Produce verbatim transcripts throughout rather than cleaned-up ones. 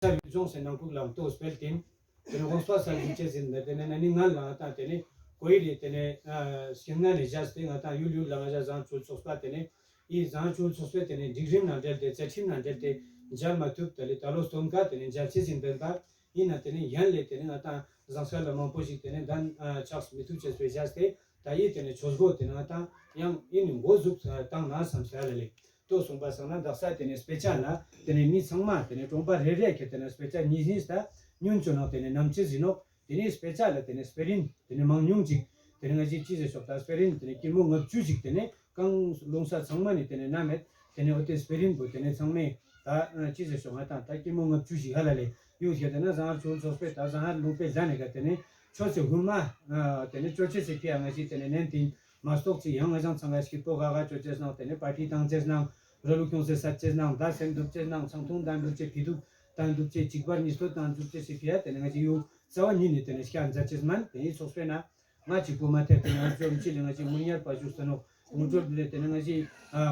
ས་ཡུལ་ལྗོངས་སུ་ནང་ཁུག་ལ་ཏོ་སྤེལ་ཏེ། དེ་ནས་དགོངས་པ་གསལ་བསྒྲུབ་བྱས་ཟིན་པ་དེ་ནས་ན་ནིང་སྔ་ལ་ང་དང་དེ་ནས་གོ་ཡི་རེད། དེ་ནས་ཨ་ཞིང་ནང་ནས་བཞག་སྟེ་ང་དང་ཡུལ་ཡུལ་ལ་ང་ཞ་བཟང་སྤྱོད་ཚོགས་པ་དེ་ནས་ཡི་བཟང་སྤྱོད་ཚོགས་པའི་དེ་ནས་སྒྲིག་རིམ་ནང་འབྲེལ་ཏེ་རྩ་ཁྲིམས་ནང་འབྲེལ་ཏེ་མཇལ་མ་ཐུབ། དེ་ལས་ད་ལོ་སྟོན་ཀ་དེ་ནས་མཇལ་བྱས་ཟིན་པ་ཡིན་ན་དེ་ནས་ཡན་ལས་དེ་ནས་ང་དང་བཟང་ས་ལ་མང་པོ་ཞིག་དེ་ནས་གདན་ཨ་ཆགས་མི་ཐུབ་ཅེས་པའི་བཞག་སྟེ་ད་ཡི་དེ་ནས་ཆོས་སྒོ་དེ་ནས་ང་དང་ཡང་ཡིན་ནི་འགོ་འཛུགས་བཏང་ན་བསམ་ས་ལ་ལས། ལྟོས་སོང་པ་སང་ན་དག་ས་དེ་ནས་དཔེ་ཆ་ལ་དེ་ནས་མི་ཚང་མ་དེ་ནས་གྲོང་པ་རེ་རེ་གི་དེ་ནས་དཔེ་ཆ་ཉིས་ཉིས་ད་ཉུང་ཆུང་ནང་དེ་ནས་ནམ་ཆེ་ཟིན་ནོ། དེ་ནས་དཔེ་ཆ་ལ་དེ་ནས་དཔེ་རིན་དེ་ནས་མང་ཉུང་ཅིག་དེ་ནས་ང་ཅིག་ཅི་ཟེར་ཤོག་ད་དཔེ་རིན་དེ་ནས་སྐྱི་མོ་ལྔ་བཅུ་ཅིག་དེ་ནས་གང་ལུང་ས་ཚང་མ་ནས་དེ་ནས་ན་མེད། དེ་ནས་འོ་དེ་དཔེ་རིན་པོ་དེ་ནས་ཚང་མས་ད་ཅི་ཟེར་ཤོག་ང་དང་ད་སྐྱི་མོ་ལྔ་བཅུ་ཞིག་ཧ་ལ་ལས་ཡོད་ཤེ། དེ་ན་བཟང་ཧར་ཆོས་ཚོགས་པས་ད་བཟང་ཧར་ལུང་པའི་ལ་ནས་ག་དེ་ནས་ཆོས་ཚེ་ཧུར་མ་དེ་ནས་ཅོ་ཅེ་སི་ཕི་ཡ་ང་ཞིག་དེ་ནས་ནན་ཏིང་མ་གཏོགས་ཅི་ཡང་ང་ཞང་ཚང་ག་ཞིག་པོ་ག་ག་ཅོ་ཅེས་ནང་དེ་ནས་པར་ཊི་བཏང་ཅེས་ནང་ར་ལུག་ཁྱོང་སེ་སད་ཅེས་ནང་ད་སེམས་སྡུག་ཅེས་ནང་ཚང་ཐུང་ད་འདུག་ཅེ་ཕི་སྡུག་ད་འདུག་ཅེ་གཅིག་པར་གཉིས་སྟོད་ད་འདུག་ཅེ་སི་ཕི་ཡ་དེ་ནས་ང་ཞིག་ཡུ་རྩ་བ་ཉིད་ནས་དེ་ནས་སྐྱ་མཛད་ཅེས་མན་དེ་ཡི་ཚོགས་པས་ན། ང་གཅིག་པོ་མ་ཐེབས་དེ་ང་ཚོ་མི་གཅིག་ལས་ང་གཅིག་ངུར་ཉར་པ་བཞུགས་ཟེར་ནོ། ངུར་སྒྲོལ་ལས་དེ་ནས་ང་གཅིག་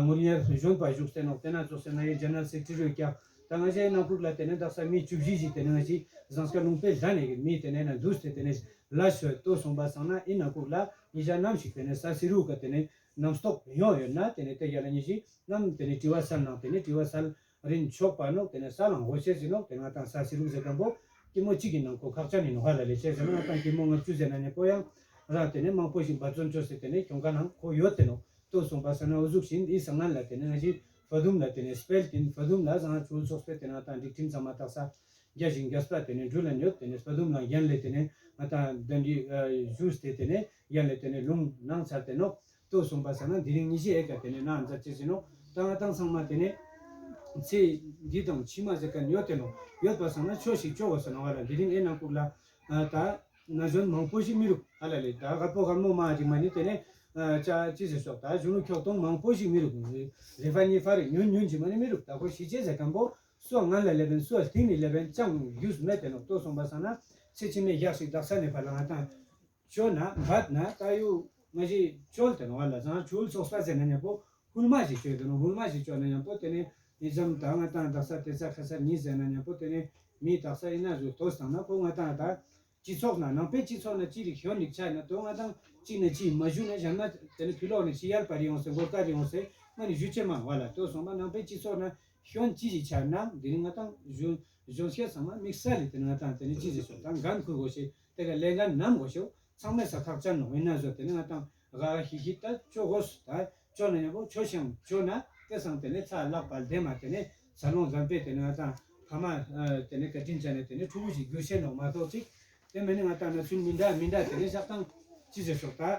ངུར་ཉར་གཞོན་པ་བཞུགས་ཟེར་ནོ། དེ་ན་ཚོགས་ཟེར་ན་ཡི་ཇེ་ནརལ་སེག་རེ་ཊི་རི་ཀྱག་ད་ང་གཅིག་ནང་ཁུག་ལ་དེ་ནས་དག་ས་མི་བཅུ་བཞི་ཞིག་དེ་ནས་ང་གཅིག་བཟང་སྐལ་ལུང་པའི་ལ་ནས་གི་མི་དེ་ནས་ན་འདུས་ཏེ་དེ་ནས་ལ་ཤོད་ལྟོས་སོང་པ་སང་ན་ཨི་ནང་ཁུག་ལ་ཉི་ཤ་ནམ་ཞིག་དེ་ནས་ས་སི་རུ་ཀ་དེ་ནས་ནམ་སྟོག་ཡོང་ཡོད་ན་དེ་ནས་དེ་ཡ་ལ་ཉི་ཤི་ནམ་དེ་ནས་དྲི་བ་སལ་ནང་དེ་ནས་དྲི་བ་སལ། རིན་ཆོག་པ་ནོག་དེ་ནས་ས་ལང་ཧོ་ཤེ་ཟི་ནོག་དེ་ང་དང་ས་སི་རུག་ཟེར་གམ་པོ་སྐྱི་མོ་གཅིག་གི་ནང་ཁོ་ཁག་ཅན་ཡིན་ནོག་ཧ་ལ་ལས་ཤེ་ཟེར་ན་ང་དང་སྐྱི་མོ་ལྔ་བཅུ་ཟེར་ན་ནི་ཁོ་ཡང་ར་དེ་ནས་མང་པོ་ཞིག་འབད་བརྩོན་བཅོས་ཟེར་དེ་ནས་གྱོང་ཁ་ནང་ཁོ་ཡོད་དེ་ནོག་ལྟོས་སོང་པ་ས་ན་འུ་ཟུག་བཞིན་ཨི་ས་ང་ལ་དེ་ནས་ང་ཞིག་ཕ་དུམ་ལ་དེ་ནས་སྤེལ་ཏིན་ཕ་དུམ་ལ་ཟང་ཆུ་ཚོགས་སྤེལ་དེ་ང་དང་སྒྲིག་ཁྲིམས་ཚང་མ་དག་ས་རྒྱ་ཞིང་རྒྱ་སྤྲ་དེ་ནས་འགྲུལ་ལ་ཉོད་དེ་ནས་ཕ་དུམ་ལ་ཡན་ལས་དེ་ནས་ང་དང་དོན་འདི་ཞུས་ཏེ་དེ་ནས་ཡན་ལས་དེ་ནས་ལུང་གནང་ཚར་ཏེ་ནོག་ལྟོས་སོང་པ་ས་ན་དེ་རིང་ཉི་ཤི་ཨེ་ཀ་དེ་ནས་ནང་མཛད་ཅེས་ཟིན་ནོ། ད་ང་དང་ཚང་མ་དེ་ནས་ཚེ་འདི་དང་ཕྱི་མ་ཟེར་ཀ་ཉོ་དེ་ནོ་ཡོད་པ་ས་ན་ཆོས་ཤིག་ཅོ་བ་ས་ན་བ་ལ་དེ་རིང་ཨེ་ནང་ཁུག་ལ་ད་ན་གཞོན་མང་པོ་ཞིག་མི་རུག་ཧ་ལ་ལས་ད་དཀར་པོ་དཀར་མོ་མ་རིག་མ་ནི་དེ་ནས་ཅ་ཅི་ཟེར་ཤོག་ད་གཞོན་ནུ་ཁྱོག་གཏོང་མང་པོ་ཞིག་མི་རུག་རེ་ཕ་ཉི་ཕ་རེ་ཉུན་ཉུན་གྱི་མ་ནི་མི་རུག་ད་ཁོ་ཤི་ཅེས་ཟེར་ཀམ་པོ་སུ་ང་ལ་ལེ་བན་སུ་སྟིང་ནི་ལེ་བན་ཅང་རྒྱུས་མེད་དེ་ནོ་ལྟོས་སོང་པ་ས་ན་ཚེ་ཕྱི་མའི་ཡག་ཞིག་དག་ས་ནས་ཕ་ལ་ང་དང་ཅོ་ན་འབད་ན་ད་ཡུ་ང་ཞིག་ཅོལ་དེ་ནོ་བ་ལ་ཟང་ཆུལ་ཚོགས་པ་ཟེར་ན་མཉམ་པོ་ཧུལ་མ་ཞིག་ཅོལ་དེ་ནོ་ཧུལ་མ་ཞིག་ཅོ་ན་མཉམ་པོ་དེ་ནས་ནི་ཙམ་ད་ང་དང་དག་ས་དེ་ཚ་ཁ་ས་ནི་ཟེར་ན་མཉམ་པོ་དེ་ནས་མི་དག་ས་ཡིན་ན་རུ་ལྟོས་དང་ན་ཁོ་ང་དང་ད་སྤྱི་ཚོགས་ན་ནང་པའི་སྤྱི་ཚོགས་ན་ཅི་རིགས་ཤོན་རིགས་ཆ་ན་དོ་ང་དང་གཅིག་ན་གཅིག་མ་ཞུ་ན་གཞན་ན་དེ་ནས་ཕི་ལོག་ནས་ཕྱི་ཡར་པ་རི་ཡོང་སེ་མགོ་དཀར་རི་ཡོང་སེ་ང་ནི་ཞུ་ཅེ་མ་བ་ལ་ལྟོས་སོང་པ་ནང་པའི་སྤྱི་ཚོགས་ན་ཤོན་ཅི་ཞིག་ཆ་ན་དེ་ནི་ང་དང་གཞོན་གཞོན་སྐྱེས་ཚང་མ་དམིགས་བསལ་ལས་དེ་ནི་ང་དང་དེ་ནི་ཅི་ཞིག་ཤོག་དང་འགན་འཁུར་དགོས་ཤེས་དེ་ག་ལས་འགན་ནམ་དགོས་ཤེས་ཚང་མས་ས་ཁག་ཅན་ནོ་ཡིན་ན་བཟོ་དེ་ནི་ང་དང་ག་ཧི་ཧི་ད་ཅོ་དགོས་ད་ཅོ་ན་ཡང་པོ་ཆོ་ཞང་ཅོ་ན་དེ་སང་དེ་ནི་ཚ་ལག་པ་ལྡེ་མ་དེ་ནི་ས་ལོང་ཟམ་པའི་དེ་ནི་ང་དང་ཕ་མ་དེ་ནི་བཀའ་དྲིན་ཅན་ནི་དེ་ནི་ཕྲུ་གུ་ཞིག་རྒྱུ་ཤེས་ནོ་མ་གཏོགས་ཅིག་དེ་མིན་ནི་ང་དང་ན་ཚུལ་མི་འདྲ་མི་འདྲ་དེ་ནི་ཤག་དང་ཅི་ཟེར་ཤོག་ད།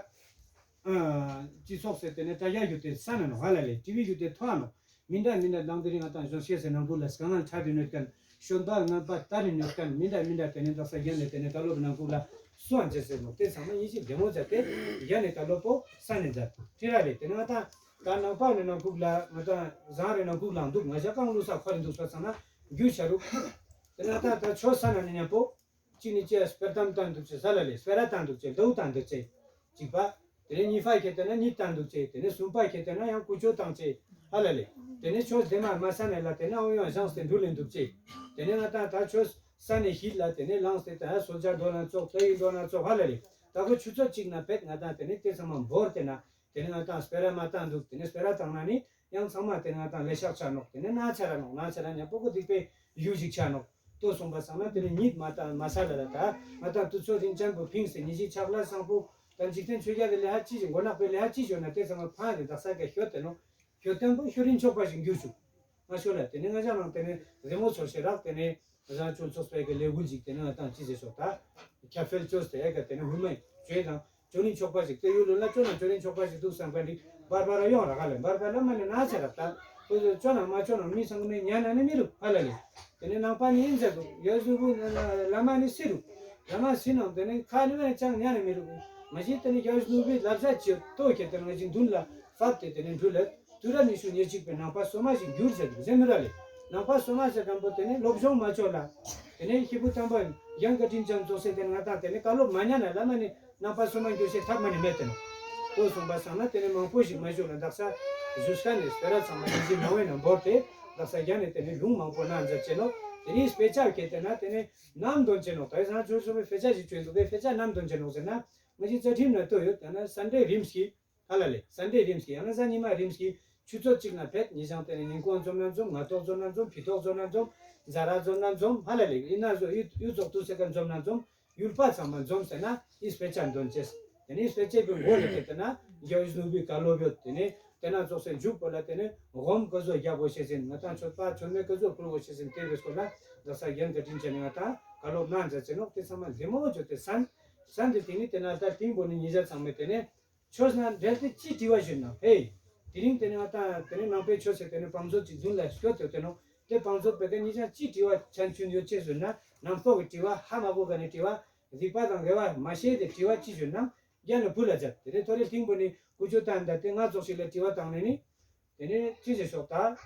སྤྱི་ཚོགས་ཟེར་དེ་ནས་དྲ་རྒྱ་བརྒྱུད་དེ་ས་ན་ནོ་ཧ་ལ་ལས་ཊི་བི་བརྒྱུད་དེ་ཐོ་ཨ་ནོ། མི་འདྲ་མི་འདྲ་དང་དེ་རིང་ང་དང་གཞོན་སྐྱེས་ཟེར་ནང་ཁུལ་ལ་དཀའ་ངལ་འཕྲད་དེ་ནོད་མཁན། ཤོན་པ་ངན་པ་ལྟ་རིན་ནོད་མཁན་མི་འདྲ་མི་འདྲ་དེ་ནས་འདྲ་ས་རྒྱན་ལས་དེ་ནས་ད་ལོ་བའི་ནང་ཁུལ་ལ་སུའང་བྱེད་ཟེར་ནོ་དེ་ཚང་མ་ཡིན་ཞིག་བདེ་མོ་མཛད་དེ་རྒྱན་ལས་ད་ལོ་པོ་ས་ནས་མཛད་ཁྲི་ར་ལས་དེ་ནས་ང་དང་ད་ནང་པ་ནས་ནང་ཁུལ་ལ་ང་དང་བཟང་རེ་ནང་ཁུལ་ལ་འདུག་ང་ཞག་གང་ལུས་ས་ཁ་རེ་འདུག་ས་ཚང་ན་རྒྱུ་ཆ་རུག་དེ་ནས་ང་དང་ད་ཆོ་ས་ན་ནས་མཉམ་པོ། གཅིག་ནི་ཅེས་སྤེར་གཏམ་བཏང་འདུག་ཅེས་ས་ལ་ལས་སྤེ་ར་བཏང་འདུག་ཅེས་ལྡོག་བཏང་འདུག་ཅེས། གཅིག་པ། དེ་ནས་གཉིས་པ་ཁྱེད་དེ་ན་གཉིད་བཏང་འདུག་ཅེས་དེ་ནས་གསུམ་པ་ཁྱེད་དེ་ན་ཡང་ཀུ་ཅོ་བཏང་ཅེས་ཧ་ལ་ལས། དེ་ནས་ཆོས་དེ་མ་མ་ས་ནས་ལ་དེ་ན་ཨོ་ཡོང་བཞེངས་ཏེ་འགྲུལ་ལེན་འདུག་ཅེས། དེ་ནས་ང་དང་ད་ཆོས་ས་ནས་ཞིག་ལ་དེ་ནས་ལངས་ཏེ་ད་སོལ་ཇ་འགྲོ་ན་ཙོག་ད་ཡིན་འགྲོ་ན་ཙོག་ཧ་ལ་ལས། ད་ཁོ་ཆུ་ཚོད་གཅིག་ན་བེད་ང་དང་དེ་ནས་དེ་ཚང་མ་འབོར་ཏེ་ན། དེ་ནས་ང་དང་སྤེ་ར་མ་བཏང་འདུག་དེ་ནས་སྤེ་ར་བཏང་ན་ནི་ཡང་ཚང་མ་དེ་ནས་ང་དང་ལས་ཤག་ཆ་ནོག་དེ་ནས་ན་ཆ་ར་ནོག་ན་ཆ་ར་ཉམ་པོ་གོ་སྡིག་པའི་ཡུལ་ཞིག་ཆ་ནོག་ལྟོས་སོང་པ་སང་ན་དེ་ནས་ཉིད་མ་བཏང་མ་ས་ལ་ལ་ད་ང་དང་དུས་ཚོད་རིང་ཅན་པོ་ཕིངས་ཏེ་ཉི་ཤི་ཆག་ལ་སང་པོ་ད་འཇིག་རྟེན་ཆོས་རྒྱལ་གྱི་ལས་ཧ་ཅི་ཞིག་མགོ་ནག་པའི་ལས་ཧ་ཅི་ཞོན་ན་དེ་ཚང་མ་ཕང་དེ་དག་ས་ག་ཤོད་དེ་ནོག་ཤོད་དོན་པོ་ཤོད་རིན་ཆོག་པ་ཞིག་འགྱུར་བཅུག་ང་ཤོད་ལ་དེ་ནས་ང་ཅག་ནང་དེ་ནས་རི་མོ་ཚོར་ཤེས་རག་དེ་ནས་རང་ཆོས་ཚོགས་པའི་གི་ལས་འགུལ་ཞིག་དེ་ནས་ང་དང་ཅི་ཟེར་སོག་ད་ཁྱབ་སྤེལ་བཅོས་ཏེ་ཨེ་ག་དེ་ནས་ཧུར་མེད་བཅོས་དང་ཅོ་ནི་ཆོག་པ་ཞིག་དེ་ཡུལ་ལ་ཅོ་ན་ཅོ་ནི་ཆོག་པ་ཞིག་འདུག་བསམ་པ་འདི་བར་བར་ཡོང་ར་ག་ལས་བར་བར་ལ་མ་ནི་ན་ཆ་ར་ད་ཁོ་ཚོ་ཅོ་ན་མ་ཅོ་ན་མི་ཚང་མས་ཉན་ན་ནི་མི་རུག་ཧ་ལ་ལས། དེ་ནས་ནང་པ་ནི་ཨིན་ཟེར་འདུག་ཡ་ཟུ་བུ་བླ་མ་ནི་སི་རུག་བླ་མ་སི་ནང་དེ་ནས་ཁ་ནི་མ་ནི་ཅང་ཉན་ན་མི་རུག་མ་གཞི་དེ་ནས་ཡ་ཟུ་བུའི་ལབ་ས་ཅི་ལྟོ་ཁྱེད་དེ་ནས་ང་ཅི་མདུན་ལ་ཕབ་སྟེ་དེ་ནས་འགྲུལ་ལ། དུས་རབས་ཉི་ཤུ་ཉེར་གཅིག་པའི་ནང་པ་སོ་མ་ཞིག་འགྱུར་ཟེར་འདུག་ཟེར་མི་ར་ལས། ནང་པ་སོ་མ་ཟེར་མཁན་པོ་དེ་ནས་སློབ་སྦྱོང་མ་ཆོག་ལ། དེ་ནས་སྐྱེས་བུ་དམ་པ་ཡང་བཀའ་དྲིན་ཅན་རྫོགས་སེ་དེ་ནས་ང་དང་དེ་ནས་བཀའ་སློབ་མ་ཉན་ན་བླ་མ་ནི་ནང་པ་སོ་མ་འགྱུར་ཤེས་ཐབས་མ་ནི་མེད་དེ་ནོ། ལྟོས་སོང་པ་སང་ན་དེ་ནས་མང་པོ་ཞིག་མ་ཞུ་ལ་དག་ས་བཞུགས་ས་ནས་སྤེ་ར་ཚང་མ་ཡིན་གཞི་མང་བའི་ནང་འབོར་ཏེ་དག་ས་རྒྱ་ནས་དེ་ནས་ལུང་མང་པོ་ན་མཛད་ཅེ་ནོ། དེ་ནས་དཔེ་ཆ་གལ་ཏེ་ན་དེ་ནས་ནམ་འདོན་བྱེད་ནོག་ད་ཡིན་ཙང་ཆོས་ཆོས་པའི་དཔེ་ཆ་ཞིག་བྱོན་འདུག་པས་དཔེ་ཆ་ནམ་འདོན་བྱེད་ནོག་ཟེར་ན། ང་ཅིག་རྩ་ཁྲིམས་ན་ལྟོས་ཡོད། ད་ན་སན་ཌེ་རིམ་ཞིག་ཧ་ལ་ལེ། སན་ཌེ་རིམ་ཞིག་ཡང་ན་གཟའ་ཉི་མ་རིམ་ཞིག་ཆུ་ཚོད་གཅིག་ན་ཕེབས། ཉི་ཤང་དེ་ནས་ཉིན་གུང་འཛོམས་ན་འཛོམས། ང་ཐོག་འཛོམས་ན་འཛོམས། ཕི་ཐོག་འཛོམས་ན་འཛོམས། ཛ་ར་འཛོམས་ན་འཛོམས། ཧ་ལ་ལེ། ཡིན་ན་བཟོ་ཡུལ་ཡུལ་ཚོགས་དུས་ཚོད་ཀ་འཛོམས་ན་འཛོམས། ཡུལ་པ་ཚང་མ་འཛོམས་ཟེར་ན་ཨི་དཔེ་ཆ་འདོན་ཅེས། དེ་ནས་དཔེ་ཆའི་བུ་མགོ་ལ་ཁེལ་ཏེ་ན་རྒྱ་ཡུལ་ནུབ་པའི་བཀའ་སློབ་ཡོད། དེ་ནས་དེ་ན་ཚོགས་སའི་མཇུག་པོ་ལ་དེ་ནས་སྒོམ་ཀ་ཟོ་རྒྱག་དགོས་ཤེས་ཟིན། ང་དང་ཆོས་པ་ཆོས་མེད་ཀ་ཟོ་ཕུལ་དགོས་ཤེས་ཟིན། དེ་བས་སྐོར་ལ་ད་ས་རྒྱན་བཀའ་དྲིན་ཅན་ང་དང་བཀའ་སློབ་གནང་མཛད་ཅེ་ནོག་དེ་ཚང་མ་ལེ་མོ་བྱོས་ཏེ་སན་སན་དེ་དེ་ནས་དེ་ན་ད་ཏིང་པོ་ནི་ཉི་ཤ་ཚང་མས་དེ་ནས། ཆོས་ན་འབྲེལ་ཏེ་ཅི་དྲི་བ་ཞུས་ན། ཧེ། དེ་རིང་དེ་ནས་ང་དང་དེ་ནས་ནང་པའི་ཆོས་སེ་དེ་ནས་བང་མཛོད་ཀྱི་མདུན་ལ་སྐྱོད་དེ་དེ་ནོ། དེ་བང་མཛོད་པེ་ཀ་ཉི་ཤ་ཅི་དྲི་བ་ཆན་ཆུན་ཡོད་ཅེས་ཟེར་ན། ནང་ཐོག་གི་དྲི་བ་ཧ་མ་གོ་ག་ནས་དྲི་བ། སྡིག་པ་དང་དགེ་བ་མ་ཤེས་ཏེ་དྲི་བ་ཅི་ཞུས་ན། རྒྱ་ནས་བུ་ལ་མཛད། དེ་ནས་ཐོ་རེ་ཐིང་པོ་ནི་ཀུ་ཅོ་ཏན་ད་དེ་ང་ཚོགས་ཤིག་ལ་དྲི་བ་བཏང་ནས་ནི། དེ་ནས་ཅི་ཞིག་ཤོག་ད།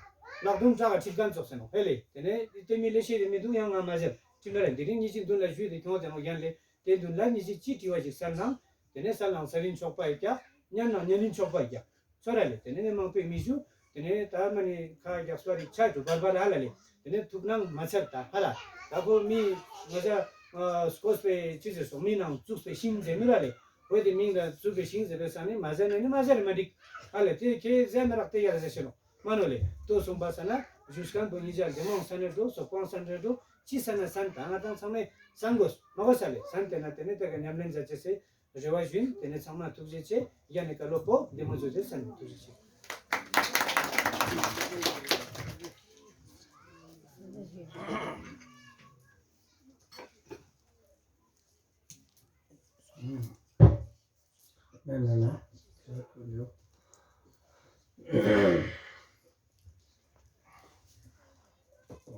ལག་རྡུམ་བྲག་ག་ཁྲིད་མཁན་ཚོགས་ཟེར་ནོ། ཧེ་ལེ། དེ་ནས་དེ་མི་ལས་ཤེས་རེ་མི་འདུག་ཡང་ང་མ་ཟེར། ཁྲིམས་ར་འདི་རིང་ཉི་ཤིག་མདུན་ལ་ཞུས་ཏེ་ཁྱོང་དེ་མོ་རྒྱན་ལས། དེ་མདུན་ལ་ཉི་ཤིག་ཅི་དྲི་བ་ཞིག་སལ་ནང་། དེ་ནས་སལ་ནང་ས་རིན་ཆོག་པ་ཡི་རྒྱ། ཉན་ནང་ཉན་རིན་ཆོག་པ་ཡི་རྒྱ། ཚོ་ར་ལེ། དེ་ནས་ནི་མང་པོས་མི་ཞུ། དེ་ནས་ད་མ་ནི་ཁ་རྒྱག་སོ་རི་ཆ་དུ་བར་བར་ཧ་ལ་ལེ། དེ་ནས་ཐུག་ནང་མ་ཚར་ད་ཧ་ལ། ད་ཁོ་མི་ང་ཚ་སྐོས་པའི་ཅི་ཟེར་སོ་མི་ནང་བཙུགས་པའི་ཤིང་ཟེར་མི་ར་ལེ། བོད་དེ་མིང་ལ་བཙུགས་པའི་ཤིང་ཟེར་བའི་ས་ནི་མ་ཟེར་ནས་ནི་མ་ཟེར་མ་འགྲིག་ཧ་ལ་དེ་ཁྱེད་ཟེར་མི་རག་དེ་ཡར་ཟེར་ཤེ་ནོ། མ་ནོ་ལེ། ལྟོས་གསུངས་པ་ས་ན་བཞུགས་སྒར་བོད་ཉིད་ཀྱང་འདི་མང་ས་ནས་འགྲོ་སོག་པང་ས་འདྲ་འགྲོ་ཅི་ས་ན་སན་ད་ང་དང་ཚང་མས་སན་དགོས་མ་དགོས་ས་ལེ། སན་དེ་ན་དེ་ནས་དེ་ག་ཉམས་ལེན་མཛད་ཅེས་སེ་རེ་བ་ཞུ་ཡིན། དེ་ནས་ཚང་མ་ཐུགས་རྗེ་ཆེ། ཡ་ནི་ཀ་ལོ་པོ་འདི་མ་བཟོས་ཏེ་སན་ཐུགས་རྗེ་ཆེ།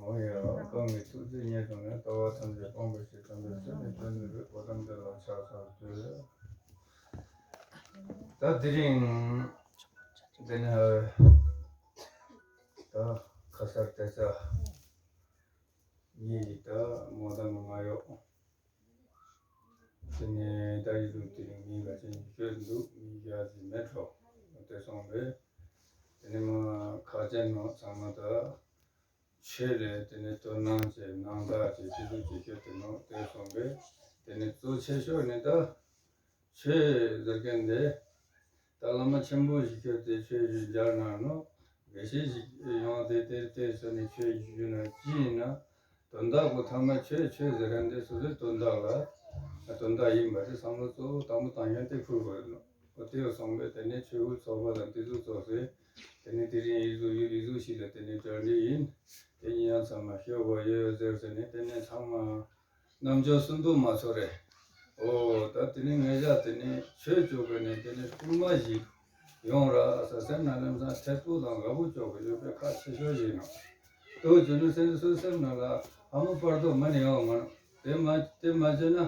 ཨོ་ཡ། གང་གི་ཐུགས་རྗེ་ཉེར་དང་ནི། ལྟ་བ་ཐམས་ཅད་སྤང་བའི་ཕྱིར། དམ་པའི་ཆོས་ནི་སྟོན་མཛད་པའི། གོ་ཏམ་དེ་ལ་ཕྱག་འཚལ་ལོ། ད་དེ་རིང་འདི་ནི་ད་ཁ་སར་ཏེ་ས་ཡི་ད་མོ་ད་མོ་ང་ཡོད། དེ་ནས་ད་ཡིག་ལུགས་དེ་རིང་མིང་ག་ཅན་གྱི་ཤོད་འདུག་མིང་ག་ཅི་མེད་འགྲོ། དེ་སོང་བས་དེ་ནས་མ་ཁ་ཅན་ནོ་ཚང་མ་ད་ཆོས་ལས་དེ་ནས་དོ་སྣང་བྱས་སྣང་དག་བྱས་ཅི་ལུགས་ཀྱི་ཤོད་དེ་ནོ། དེ་སོང་བས་དེ་ནས་གཙོ་ཆེ་ཤོས་ནི་ད་ཆོས་ཟེར་མཁན་དེ་ད་བླ་མ་ཆེན་པོ་ཞིག་ཁྱོད་དེ་ཆོས་ཞུ་སྦྱར་གནང་ནོ། དགེ་བཤེས་ཤིག་ཡོང་དེ་དེར་དེ་ཟེར་ནས་ཆོས་ཞུ་ན་ཅི་ཡིན་ན། དོན་དག་གོ་ཐ་མ་ཆོས་ཆོས་ཟེར་མཁན་དེ་སོ་སོའི་དོན་དག་ལ་དོན་དག་ཡིན་པ་དེ་བསམ་བློ་གཙོ་བོ་དང་པོ་བཏང་མཁན་དེ་ཁུར་དགོས་ནོ། འོ་དེ་ཡོད་སོང་བས་དེ་ནས་ཆོས་ཀྱི་ཚོགས་པ་དང་དེ་ཚོ་ཚོགས་སེ་དེ་ནས་དེ་རིང་ཡིག་གཟུགས་ཡིག་གཟུགས་ཤིག་ལ་དེ་ནས་གྲ་སྒྲིག་ཡིན། དེ་ཉིན་ཡང་ཚང་མ་ཤོད་དགོས་ཡོད་ཟེར་ཟེར་ནས་དེ་ནས་ཚང་མ། རྣམ་འགྱུར་སུན་པོ་མ་ཚོར་རེ། ཨོ་ད་དེ་ནི་ངེད་ཅག་དེ་ནི་ཆོས་བཅུག་གི་ནི་དེ་ནི་སྐུལ་མ་ཞིག་ཡོང་ར་ས་སེམས་ན་ལམ་སང་ཐེར་པོ་དང་དགའ་པོ་བཅོག་གི་ཡོད་པའི་ཁ་ཆེ་ཤོས་ཡིན་ནོ། ལྟོས་བྱུང་ནི་སེམས་སུ་སེམས་ནང་ལ་ཧ་མོ་བར་དོ་མ་ནི་ཡོང་མ་ནོ། དེ་མ་དེ་མ་བྱས་ན་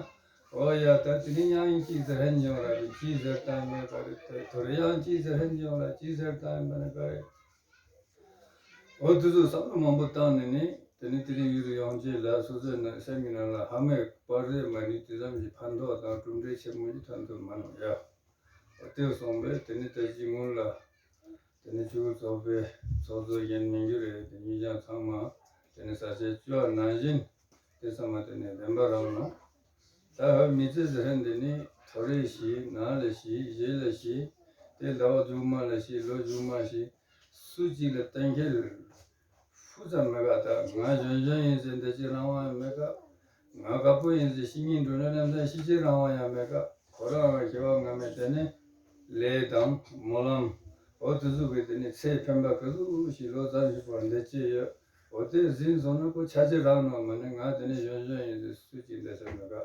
ཨོ་ཡ་ད་དེ་ནི་ཡང་ཅིག་ཟེར་ཧན་ཡོང་ར་གི་ཅི་ཟེར་ཏང་མེད་ག་རེ། དེ་དོ་རེ་ཡང་ཅིག་ཟེར་ཧན་ཡོང་ར་ཅི་ཟེར་ཏང་མེད་ན་ག་རེ། འོ་དེ་ཚོ་བསམ་བློ་མང་པོ་བཏང་ནས་ནི་དེ་ནི་དེ་རིང་ཡུལ་དུ་ཡོང་རྗེས་ལ་སོ་སོའི་ནང་སེམས་ཀྱི་ནང་ལ་ཧ་མའི་པར་རེ་མ་ནི་དེ་ཙམ་གྱི་ཕན་ཐོགས་དང་གྲུབ་འབྲས་ཆེན་མོ་ཞིག་ཐོན་ཐུབ་མ་ནོ་ཡ། འོ་དེ་སོང་བས་དེ་ནི་ད་ཅི་སྔོན་ལ་དེ་ནི་ཆོས་ཚོགས་པའི་ཚོགས་གཙོ་ཡིན་མི་འགྱུར་རེད། དེ་ཉིད་ཀྱང་ཚང་མ་དེ་ནི་ས་ཆའི་བཅུ་བ་ནང་བཞིན་དེ་ཚང་མ་དེ་ནི་བདེན་པ་རང་ནོ། ད་ཧ་མི་ཚེ་ཟེར་མཁན་འདི་ནི་ཐོ་རེ་ཞིག་ནང་ལ་ཞིག་གཞས་ལ་ཞིག་དེ་ཟླ་བ་མཇུག་མ་ལ་ཞིག་ལོ་མཇུག་མ་ཞིག་སུ་གཅིག་ལ་གཏན་འཁེལ་ཧུ་ཙམ་མེད་ག་ད་ང་གཞོན་གཞོན་ཡིན་ཟེར་འདི་ཅི་རང་དབང་ཡང་མེད་ག་ང་དཀར་པོ་ཡིན་ཟེར་ཤི་ཉིན་འགྲོ་ན་ནམ་ཟླ་ཤི་ཅི་རང་དབང་ཡང་མེད་ག་ཁོ་རང་ང་སྐྱེ་བ་སྔ་མའི་དེ་ནི་ལས་དང་སྨོན་ལམ་འོ་དེ་ཚོ་གི་དེ་ནི་ཚེ་འཕེན་པ་ག་ཚོད་ཞིག་ལོ་ཙམ་ཞིག་བར་འདས་ཅི་ཡོད། འོ་དེ་ཟིན་སོང་ན་ཁོ་ཆ་ཅི་རང་ནོ་མ་ནི་ང་དེ་ནི་གཞོན་གཞོན་ཡིན་ཟེར་སུ་གཅིག་འདི་ཟེར་མེད་ག་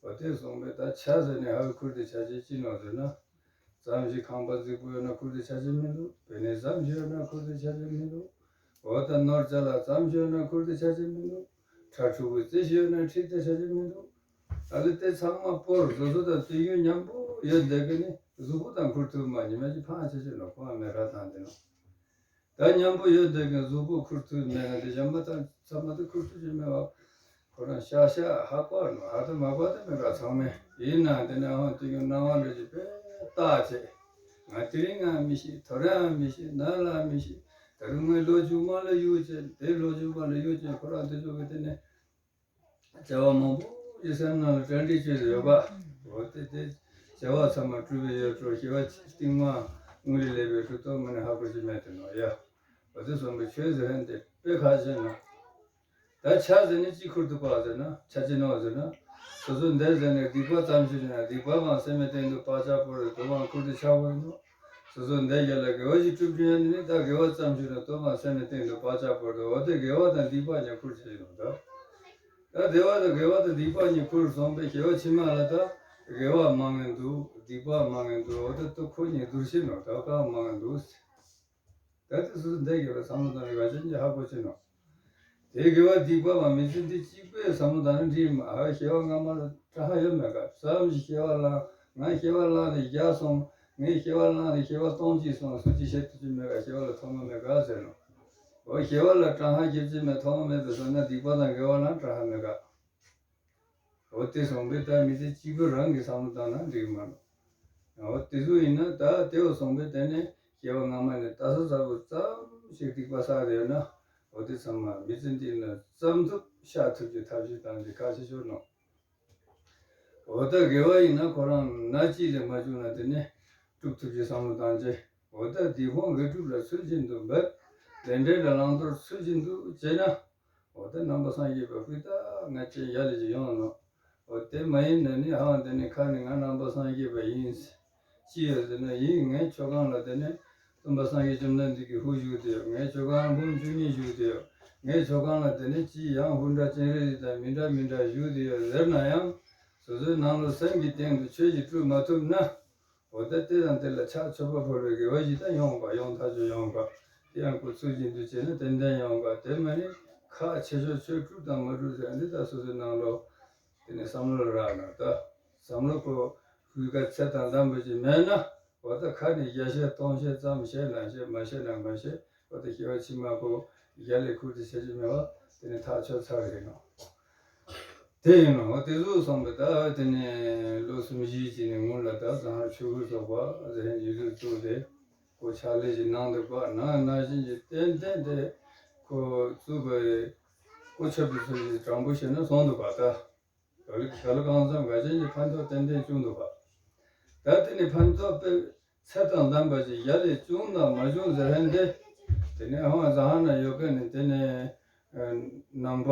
འོ་དེ་སོང་བས་ད་ཆ་ཟེར་ནས་ཧ་ཁུར་དེ་ཆ་ཅི་ཅི་ནོ་ཟེར་ན། ཙམ་ཞིག་ཁང་པ་རྫིག་པོ་ཡོད་ན་ཁུར་དེ་ཆ་ཅི་མི་འདུག་པེ་ནེ་ཙམ་ཞིག་ཡོད་ན་ཁུར་དེ་ཆ་ཅི་མི་འདུག་འོ་ད་ནོར་ཅ་ལག་ཙམ་ཞིག་ཡོད་ན་ཁུར་དེ་ཆ་ཅི་མི་འདུག་ཁྲ་ཕྲུ་གུ་རྩེ་ཞིག་ཡོད་ན་ཁྲིད་དེ་ཆ་ཅི་མི་འདུག་ཨ་ལེ་དེ་ཚང་མ་སྤོར་བཟོ་བཟོ་དང་དུས་རྒྱུན་མཉམ་པོ་ཡོད་བསྡད་གི་ནི་གཟུགས་པོ་དང་ཁུར་ཐུབ་མ་ཉི་མ་ཅི་ཕངས་ཆེ་ཆེ་ནོ་ཁོ་ཨ་མེ་ར་དང་དེ་ནོ། ད་མཉམ་པོ་ཡོད་དེ་གི་གཟུགས་པོ་ཁུར་ཐུབ་མེད་ན་དེ་གཞན་པ་དང་ཚང་མ་དེ་ཁུར་ཐུབ་ཀྱི་མེད་བ། ཁོ་རང་ཤ་ཤ་ཧ་གོ་ནོ་ཧ་དུ་མ་གོ་དེ་མེད་ག་ཚང་མས་ཡིན་ན་དེ་ནས་ཧོན་དུ་ཡོང་སྣང་བ་འདྲ་ཅིག་དཔེ་བཏགས་བྱས། ང་དེ་རིང་ང་མི་ཤེས་ཐོ་རེ་ང་མི་ཤེས་ན་ལ་མི་ཤེས་ ད་རུང་ངའི་ལོ་མཇུག་མ་ལ་གཡུག་ཅན་དེ་ལོ་མཇུག་མ་ལ་གཡུག་ཅན་ཁོ་རང་དེ་ཚོ་གི་དེ་ནས་བྱ་བ་མང་པོ་ཡི་སེམས་ནང་ལ་གྲ་སྒྲིག་བྱས་ཡོད་པ། འོ་དེ་དེ་བྱ་བ་ཚང་མ་གྲུབ་པའི་ཡོད་འགྲོ། ཞི་བ་རྟིང་མ་དངུལ་ལས་ལས་པའི་གྲུབ་ཐོབ་མ་ནས་ཧ་གོ་ཅི་མེད་དེ་ནོ་ཡ། འོ་དེ་སོང་པའི་ཆོས་ཟེར་མཁན་དེ་དཔེ་ཁ་ཅན་ནོ། ད་ཆ་ཟེར་ནས་གཅིག་ཁུར་དུ་བ་ཟེར་ན་ཆ་ཅི་ནོ་ཟེར་ན། སོ་སོ་འདས་ཟེར་ནས་སྡིག་པ་ཙམ་ཞིག་ན་སྡིག་པ་བང་སེམས་མེད་སྟེང་དུ་བག་ཆགས་པོ་རེ་དོ་བང་ཁུར་དུ་ཆགས་པོ་རེ་ནོ། སོ་སོ་འདས་རྒྱ་ལ་དགེ་བ་ཞིག་སྒྲུབ་རྒྱུ་ཡང་ནི་ད་དགེ་བ་ཙམ་ཞིག་ན་དོ་བང་སེམས་མེད་སྟེང་དུ་བག་ཆགས་པོ་རེ་འོ་དེ་དགེ་བ་དང་སྡིག་པ་ཉིད་ཁུར་བྱེད་ཡོང་ད། ད་དགེ་བ་དང་དགེ་བ་དང་སྡིག་པ་ཉིད་ཁུར་སོང་པའི་ཞི་བ་ཕྱི་མ་ལ་ད་དགེ་བ་མང་ངན་འདུག་སྡིག་པ་མང་ངན་འདུག་འོ་དེ་ཏུ་ཁོ་ཉིད་བསྡུར་ཤེས་ནོ་ད་གང་མང་ངན་འདུག་ད་དེ་སུ་འདས་ཡོད་པའི་བསམ་བློ་བཏང་བའི་ག་ཅན་གྱི་ཧ་གོ་ཆེ་ནོ། དེ་དགེ་བ་སྡིག་པ་བ་མི་ཚེ་འདི་གཅིག་པའི་བསམ་བློ་བཏང་ན་འགྲིག་མ་ཧ་ཞི་བ་སྔ་མ་ལ་དྲག་ཧ་ཡོད་མེད་ག་ཙམ་ཞིག་ཞི་བ་ལ་ང་ཞི་བ་ལ་ནི་བརྒྱ་སོང་ངས་ཞི་བ་ལ་ནི་ཞི་བ་སྟོང་གཅིག་སོང་སུ་ཅི་བཤད་ཐུབ་ཀྱི་མེད་ག་ཞི་བ་ལ་ཐོག་མ་མེད་ག་ཟེར་ནོ། འོ་ཞི་བ་ལ་དྲག་ཧ་རྒྱབ་ཀྱི་མེད་ཐོག་མ་མེད་པའི་བཟོ་ན་སྡིག་པ་དང་དགེ་བ་ལ་དྲག་ཧ་མེད་ག་འོ་དེ་སོང་པས་ད་མི་ཚེ་གཅིག་པུ་རང་གི་བསམ་བློ་བཏང་ན་འགྲིག་མ་རེད། འོ་དེ་ཚོ་ཡིན་ན་ད་དེ་བ་སོང་པས་དེ་ནས་སྐྱེ་བ་སྔ་མ་ནས་ལྟ་ས་ཚ་པོ་ཙམ་ཞིག་སྡིག་པ་བསགས་ཡོད་ན་འོ་དེ་ཚང་མ་མི་ཚེ་འདི་ནས་བསམ་ཐུབ་བཤགས་ཐུབ་ཀྱི་ཐབས་ཤེས་བཏང་རྒྱུ་ཁག་ཆེ་ཤོས་ནོ། འོ་ད་དགེ་བ་ཡིན་ན་ཁོ་རང་ན་གཅིག་ལས་མ་བྱུང་ན་དེ་ནས་སྒྲུབ་ཐུབ་ཀྱི་བསམ་བློ་བཏང་རྗེས་འོ་ད་སྡིག་སྤོང་དགེ་སྒྲུབ་ལ་ཚུལ་བཞིན་དུ་འབད། ལས་འབྲས་ལ་བླང་དོར་ཚུལ་བཞིན་དུ་བྱས་ན། འོ་དེ་ནང་པ་སངས་རྒྱས་པའི་སྐུའི་ད་ང་ཅན་ཡ་ལས་ཀྱི་ཡོང་ནོ། འོ་དེ་མ་ཡིན་ན་ནི་ཧང་དེ་ནི་ཁ་ནི་ང་ནང་པ་སངས་རྒྱས་པ་ཡིན། ཅི་ཡོད་ཟེར་ན་ཡིན་ངའི་མཆོད་ཁང་ལ་དེ་ནི་སྟོན་པ་སངས་རྒྱས་བཅོམ་ལྡན་འདས་ཀྱི་ཧུ་བཞུགས་དེ་ཡོད། ངའི་མཆོད་ཁང་འབུམ་བཅུ་གཉིས་བཞུགས་དེ་ཡོད། ངའི་མཆོད་ཁང་ལ་དེ་ནི་ཅི་ཡང་ཧུ་འདྲ་སྤྱན་རས་གཟིགས་དང་མི་འདྲ་མི་འདྲ་བཞུགས་དེ་ཡོད་ཟེར་ན་ཡང་། སོ་སོའི་ནང་ལ་སེམས་ཀྱི་སྟེང་དུ་ཆོས་ཀྱི་སྤྲུལ་མ་ཐུབ་ན། འོ་ད་དེ་དང་དེ་ལ་ཕྱག་མཆོད་པ་ཕུལ་བའི་དགེ་བ་ཞིག་ད་ཡོང་བ་ཡོང་ཐག་ཆོད་ཡོང་བ། དེ་ཡང་ཁོ་ཚུལ་བཞིན་དུ་བྱས་ན་ཏན་ཏན་ཡོང་བ་དེ་མ་ནི་ཁག་ཆེ་ཤོས་ཆོས་སྒྲུབ་དང་མ་སྒྲུབ་ཟེར་འདི་ད་སོ་སོའི་ནང་ལོགས་དེ་ནས་བསམ་བློ་ལ་རག་ན་ད་བསམ་བློ་ཁོ་ཧུས་ཀ་ཚད་དང་ལྡན་པ་ཞིག་མེད་ན་འོ་ད་ཁ་ནས་བརྒྱ་བཤད་སྟོང་བཤད་ཙམ་བཤད་ན་བཤད་མ་བཤད་ན་མ་བཤད་འོ་ད་སྐྱེ་བ་ཕྱི་མ་ཁོ་རྒྱ་ལས་ཁུར་དུ་བྱེད་ཀྱི་མེད་པ་དེ་ནི་ཐག་ཆོད་ཚར་རེད་ནོ། དེ་ཡིན་ནོ་དེ་ཚོ་སོང་པ་ད་དེ་ནས་ལོ་སུམ་བཞི་ཅིག་ནས་སྔོན་ལ་ད་ཟང་ཧར་ཆོས་སྐུ་ཚོགས་པ་ཟེར་ཡུལ་དུ་བཙུགས་ཏེ་ཁོ་ཕྱག་ལས་ཀྱི་གནང་འདུག་པ་ན་ན་བཞིན་གྱི་ཏན་ཏན་དེ་ཁོ་བཙུགས་པའི་སྐུ་ཆབ་ཀྱི་ཚུལ་གྱིས་དྲང་པོ་བྱས་ན་སོང་འདུག་པ་ད་ག་ལ་ག་ལ་གང་འཚམ་འགའ་ཅན་གྱི་ཕན་ཐོགས་ཏན་ཏན་བྱུང་འདུག་པ། ད་དེ་ནི་ཕན་ཐོགས་པའི་ཚད་དང་ལྡན་པ་ཞིག་ཡ་ལས་བྱུང་དང་མ་བྱུང་ཟེར་ཧན་ཏེ། དེ་ནི་ཧང་ཟ་ཧ་ན་ཡོད་མཁན་ནི་དེ་ནི་ནང་པ་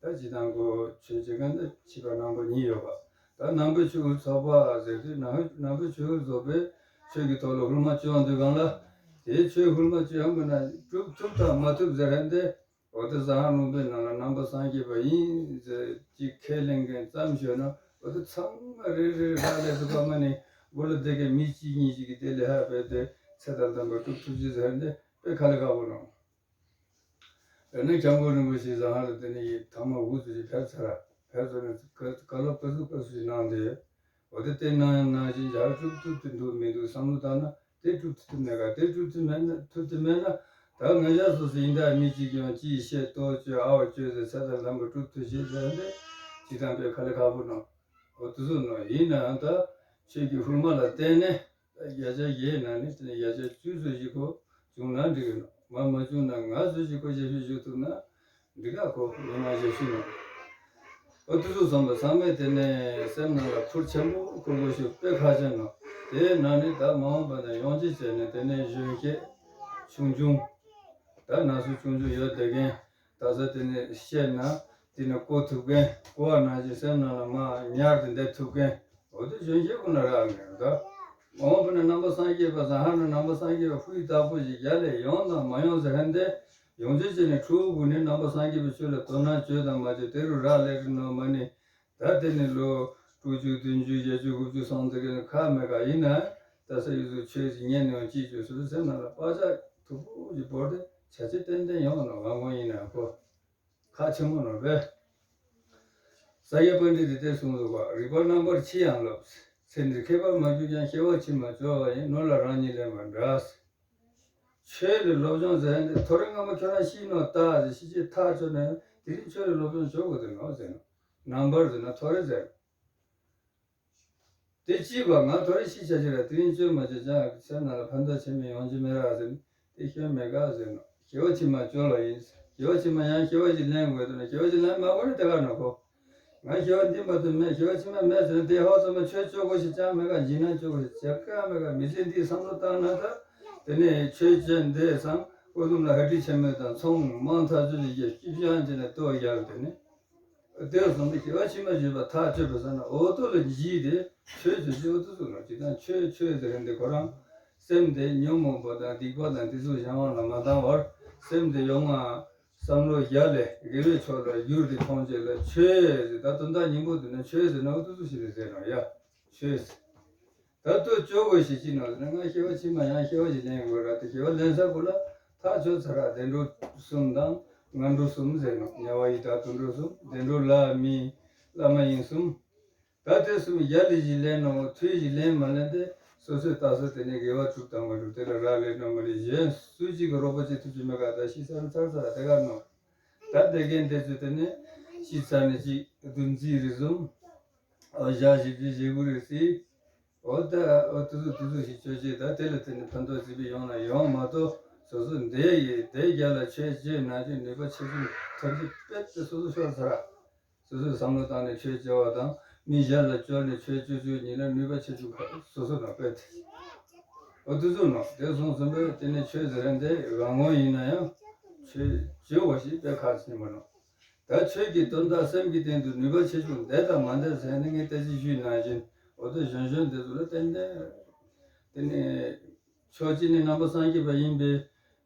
ད་ཇི་ལྟར་གོ་ཆོས་བྱེད་མཁན་དེ་ཕྱི་པ་ནང་པ་གཉིས་ཡོད་པ། ད་ནང་པའི་ཆོས་ཚོགས་པ་ཟེར་དུས་ནང་ནང་པའི་ཆོས་རྫོགས་པའི་ཆོས་ཀྱི་ཐོག་ལ་ཧུར་མ་བཅོས་འདུག་གང་ལ། དེའི་ཆོས་ཧུར་མ་བཅོས་ཡོང་དགོས་ན་གྲུབ་ཐུབ་དང་མ་ཐུབ་ཟེར་ཧན་ཏེ། འོ་དེ་ཟ་ཧང་ལུང་པའི་ནང་ལ་ནང་པ་སངས་རྒྱས་པ་ཡིན་ཟེར་ཅིག་ཁས་ལེན་མཁན་ཙམ་ཞོན་ན་འོ་དེ་ཚང་མ་རེ་རེ་ར་ལས་སུ་ཀ་མ་ནི་མགོ་ལ་བསྡད་མཁན་མི་གཅིག་གཉིས་ཅིག་གི་དེ་ལས་ཧ་བས་ཏེ་ཚེ་དང་ལྡན་པ་སྒྲུབ་ཐུབ་ཅི་ཟེར་ནས་དཔེ་ཁ་ལས་ཁག་པོ་རང་། དེ་ནས་སྐྱབས་མགོན་རིན་པོ་ཆེ་ཟ་ཧང་ལ་དེ་ནས་ཡི་ཐང་མ་འུ་ཚུ་ཅིག་ཕེབས་ཚར་ཕེབས་ཚར་ནས་བཀའ་སློབ་སྐུ་གཟུགས་སྐུ་གཟུགས་ཅིག་གནང་སྟེ། འོ་དེ་བསྟན་ནང་ནང་བཞིན་ཡར་སྒྲུབ་ཐུབ་ཀྱི་འདུག་མི་འདུག་བསམ་བློ་བཏང་ན་དེ་སྒྲུབ་ཐུབ་ཀྱི་མེད་ག་དེ་སྒྲུབ་ཐུབ་མེད་ན་ཐུབ་ཀྱི་མེད་ན་ད་ང་ཞག་སོ་སོ་ཡིན་ད་མི་གཅིག་ཀྱང་ཅི་བཤད་ལྟོ་བཅོས་ཨ་བ་བཅོས་ཟེར་ཚད་དང་ལྡན་པ་སྒྲུབ་ཐུབ་བྱེད་ཟེར་ནས་ཅི་དང་པའི་ཁ་ལས་ཁག་པོ་གནང་འོ་དེ་ཚོ་གནང་ཡིན་ནའང་ད་ཆོས་ཀྱི་ཧུར་མ་ལ་བརྟེན་ནས་ད་བརྒྱ་ཆ་བརྒྱའི་ནང་ནས་དེ་ནས་བརྒྱ་ཆ་བཅུ་ཚོད་ཞིག་གོ་བྱུང་ན་འགྲིག་གི་ནོ་མ་མ་བྱུང་ན་ང་ཚོ་ཞིག་གོ་བརྒྱད་ཅུ་ཞུ་ཐུབ་ན། འདི་ག་ཁོ་མི་མང་ཞབས་ཞུ་ནོ། ཨོ་དུ་སུ་སོང་པ་ཚང་མས་དེ་ནས་སེམས་ནང་ལ་ཁུར་ཆེན་པོ་ཁུར་དགོས་ཤུགས་དཔེ་ཁ་ཆེ་ནོ། དེའི་ནང་ནས་ད་མ་འོངས་པ་ན་ཡོང་ཅི་བྱས་ནས་དེ་ནས་གཞོན་སྐྱེས་ཆུང་ཆུང་ད་ན་ཟུག་ཆུང་ཆུང་ཡོད་བསྡད་མཁན་ད་ས་དེ་ནས་བཤད་ན་དེ་ནས་གོ་ཐུབ་མཁན་གོ་བ་ནང་བཞིན་སེམས་ནང་ལ་མ་ཉར་དེ་བསྡད་ཐུབ་མཁན། འོ་དེ་གཞོན་སྐྱེས་ཀུན་ལ་རག་ནས་ད། མ་འོངས་པ་ན་ནང་པ་སངས་རྒྱས་པ་ཟ་ཧ་ན་ནང་པ་སངས་རྒྱས་པ་ཧུའི་བདག་པོ་ཞིག་རྒྱ་ལས་ཡོང་དང་མ་ཡོང་ཟེར་ཧན་ཏེ། ཡོང་ཆེ་ཆེ་ནས་ཁྲོ་བོ་ནི་ནང་པ་སངས་རྒྱས་པའི་ཆོས་ལ་དོ་སྣང་བྱོས་དང་མ་བྱོས་དེ་རུ་རག་ལས་རི་ནོ་མ་ནི། ད་དེ་ནི་ལོ་དྲུག་ཅུ་བདུན་ཅུ་བརྒྱད་ཅུ་དགུ་བཅུ་སོང་ཚེ་གི་ཁ་མེད་ག་ཡིན་ན། ད་ས་ཡུལ་དུ་ཆོས་ཞིག་ཉན་ནས་ཡང་ཅིས་བྱོས་སུ་སེམས་ནང་ལ་བག་ཆགས་མཐུག་པོ་ཞིག་བོར་ཏེ་བྱ་ཚིག་ཏན་ཏན་ཡོང་ནོ་ང་ངོ་ཡིན་ན་ཁོ། ཁག་ཆེན་པོ་ནོར་བས། ས་སྐྱ་པཎྜི་ཏས་དེ་གསུངས་འདུག་པ། རིག་པ་རྣམ་པར་ཕྱེ་ཡང་སློབ། ཚེ་འདིར་མཁས་པར་མ་གྱུར་ཀྱང་། སྐྱེ་བ་ཕྱི་མ་སྦྱོར་བ་ཡིན། ནོར་ལ་རང་ཉིད་ལེན་པ་འདྲ། ཆོས་ལ་སློབ་སྦྱོང་ཟེར་ནས་ཐོ་རེ་སྔ་མ་ཁྱོད་རང་ཤེས་ནོ་ལྟ་ཟེར་ཤེས་ཀྱི་ཐག་ཆོད་ནས་དེ་རིང་ཆོས་ལ་སློབ་སྦྱོང་བྱོས་དགོས་དེ་ནོ་ཟེར་ནོ། ནང་པར་ཟེར་ན་ཐོ་རེ་ཟེར། དེ་གཅིག་པ་ང་ཐོ་རེ་ཤི་ཆ་ཆེ་ར་དེ་རིང་བཅོས་མ་བྱེད་ཅང་སེམས་ནང་ལ་ཕན་ཐོགས་ཆེ་མེད་ཡོང་རྒྱུ་མེད་ར་ཟེར་ནས་དེ་ཤོད་མེད་ག་ཟེར་ནོ། སྐྱེ་བ་ཕྱི་མ་སྐྱོབ་ལ་ཡིན། སྐྱེ་བ་ཕྱི་མ་ཡང་སྐྱེ་བ་ཞིག་ལེན་དགོས་དུས་ན། སྐྱེ་བ་ཞིག་ལེན་མ་དགོས་ན་དེ་ག་ནོ་ཁོ། ང་སྐྱེ་བ་འདི་མ་ཐུབ་མེད། སྐྱེ་བ་ཕྱི་མ་མེད་ཟེར་ན་དེ་ཧོ་ཚང་མ་ཆོས་སྤྱོད་དགོས་ཤིག་ཅང་མེད་ག། འཇིགས་སྣང་སྤྱོད་དགོས་ཤིག་ཅང་མེད་ག། མི་ཚེ་འདི་བསམ་བློ་བཏང་ན་ད། དེ་ནས་ཆོས་སྤྱོད་འདི་སང་ཀོ་ལུམ་ལ་ཧ་ཏི་ཆེན་མོ་དང་ཚོང་མང་ཐག་ཆོད་ཀྱི་སྐྱིད་ཤང་ཅན་ལ་ལྟོ་རྒྱག་དེ་ནས། དེར་སོང་སྟེ་སྐྱེ་བ་ཕྱི་མ་བརྗོད་པ་ཐག་ཆོད་པའི་ས་ན་འོ་ཏོ་ལ་འཇིགས་ཏེ་ཆོས་ཅོ་ཅོ་འོ་ཏོ་ཚུགས་ནོ། ཅི་དང་ཆོས་ཆོས་ཟེར་མཁན་དེ་ཁོ་རང་སེམས་དེ་ཉོན་མོངས་པ་དང་སྡིག་པ་དང་དེ་ཚོ་གཞན་དབང་ལ་མ་བཏང་བར་སེམས་དེ་ཡོང་ང་བསམ་བློ་རྒྱ་ལས་དགེ་བའི་ཕྱོགས་ལ་བསྒྱུར་ཏེ་ཁོང་ཆོས་ལ་ཆོས་ཟེར། ད་དོན་དག་སྙིང་པོ་དེ་ན་ཆོས་ཟེར་ན་འོ་ཏོ་ཚུགས་ཤིག་རེད་ཟེར་ནོ་ཡ། ཆོས་ཟེར། ད་ལྟོ་སྐྱོ་བོ་ཞིག་ཅི་ནོ་ཟེར་ན། ང་སྐྱེ་བ་ཕྱི་མ་ཡང་སྐྱེ་བ་ཞིག་ལེན་དགོས་ར། དེ་སྐྱེ་བ་ལེན་ས་གོ་ལ་ཐག་ཆོད་ཚར་ར། བདེ་འགྲོ་གསུམ་དང་ངན་འགྲོ་གསུམ་ཟེར་ནོ། དམྱལ་བ་ཡི་དྭགས་དུད་འགྲོ་གསུམ། བདེ་འགྲོ་ལྷ་མི་ལྷ་མ་ཡིན་གསུམ། ད་དེ་གསུམ་ཡ་ལི་ཞིག་ལེན་ནོ་ཐུའི་ཞིག་ལེན་མ་ལེན་དེ་སོ་སོའི་ལྟ་ས་དེ་ནས་དགེ་བ་སྒྲུབ་དང་མ་སྒྲུབ་དེ་ལ་རག་ལས་ནོ་མ་རེད། གཞན་སུ་གཅིག་གི་རོགས་པ་བྱེད་ཐུབ་ཀྱི་མེད་ག། ད་ཤི་ཚར་ཚར་ཚར་དེ་ག་ནོ། ད་དེ་གན་དེ་ཚོ་དེ་ནས་ཤི་ཚར་ནས་ཅིག་བདུན་རྩིས་རེ་ཟུམ། ཨོ་ཞག་བཞི་བཅུ་ཞེ་དགུ་རེ་སྲིད། འོ་ད་འོ་དུ་ཚོད་དུ་ཚོད་ཞིག་ཆོས་བྱེད། ད་དེ་ལ་བརྟེན་ནས་ཕན་ཐོགས་ཅི་ཕན་ཡོང་ན་ཡོང་མ་གཏོགས་སོ་སོ་འདས་ཡི་དེ་རྒྱ་ལ་ཆོས་བྱེད་ན་ཆོས་ནུས་པ་ཆེ་ཆུང་ཐམས་ཅད་དཔེ་དེ་སོ་སོ་ཤོར་ཚར། སོ་སོས་བསམ་བློ་བཏང་ནས་ཆོས་བྱེད་པ་དང་མི་གཞན་ལ་བཅོལ་ནས་ཆོས་བཅོ་བཅོ་གཉིས་ལ་ནུས་པ་ཆེ་ཆུང་ཁ་སོ་སོ་ན་དཔེ་དེ། འོ་དུ་ཚོད་ནོ་དེ་སོང་སོང་པས་དེ་ནས་ཆོས་ཟེར་རན་དེ་རང་ངོ་ཡིན་ན་ཡང་ཆོས་བྱེད་པ་ཞིག་དཔེ་ཁག་ཆེན་པོ་ནོ། ད་ཆོས་ཀྱི་དོན་དག་སེམས་ཀྱི་སྟེང་དུ་ནུས་པ་ཆེ་ཆུང་འདས་དང་མ་འདས་ཟེར་ནས་ངས་ལྟ་ཅི་ཞུས་ནང་བཞིན་འོ་ད་གཞོན་གཞོན་དེ་ཚོ་ལ་ཏན་ཏན། དེ་ནས་ཕྱོགས་གཅིག་ནས་ནང་པ་སངས་རྒྱས་པ་ཡིན་པའི་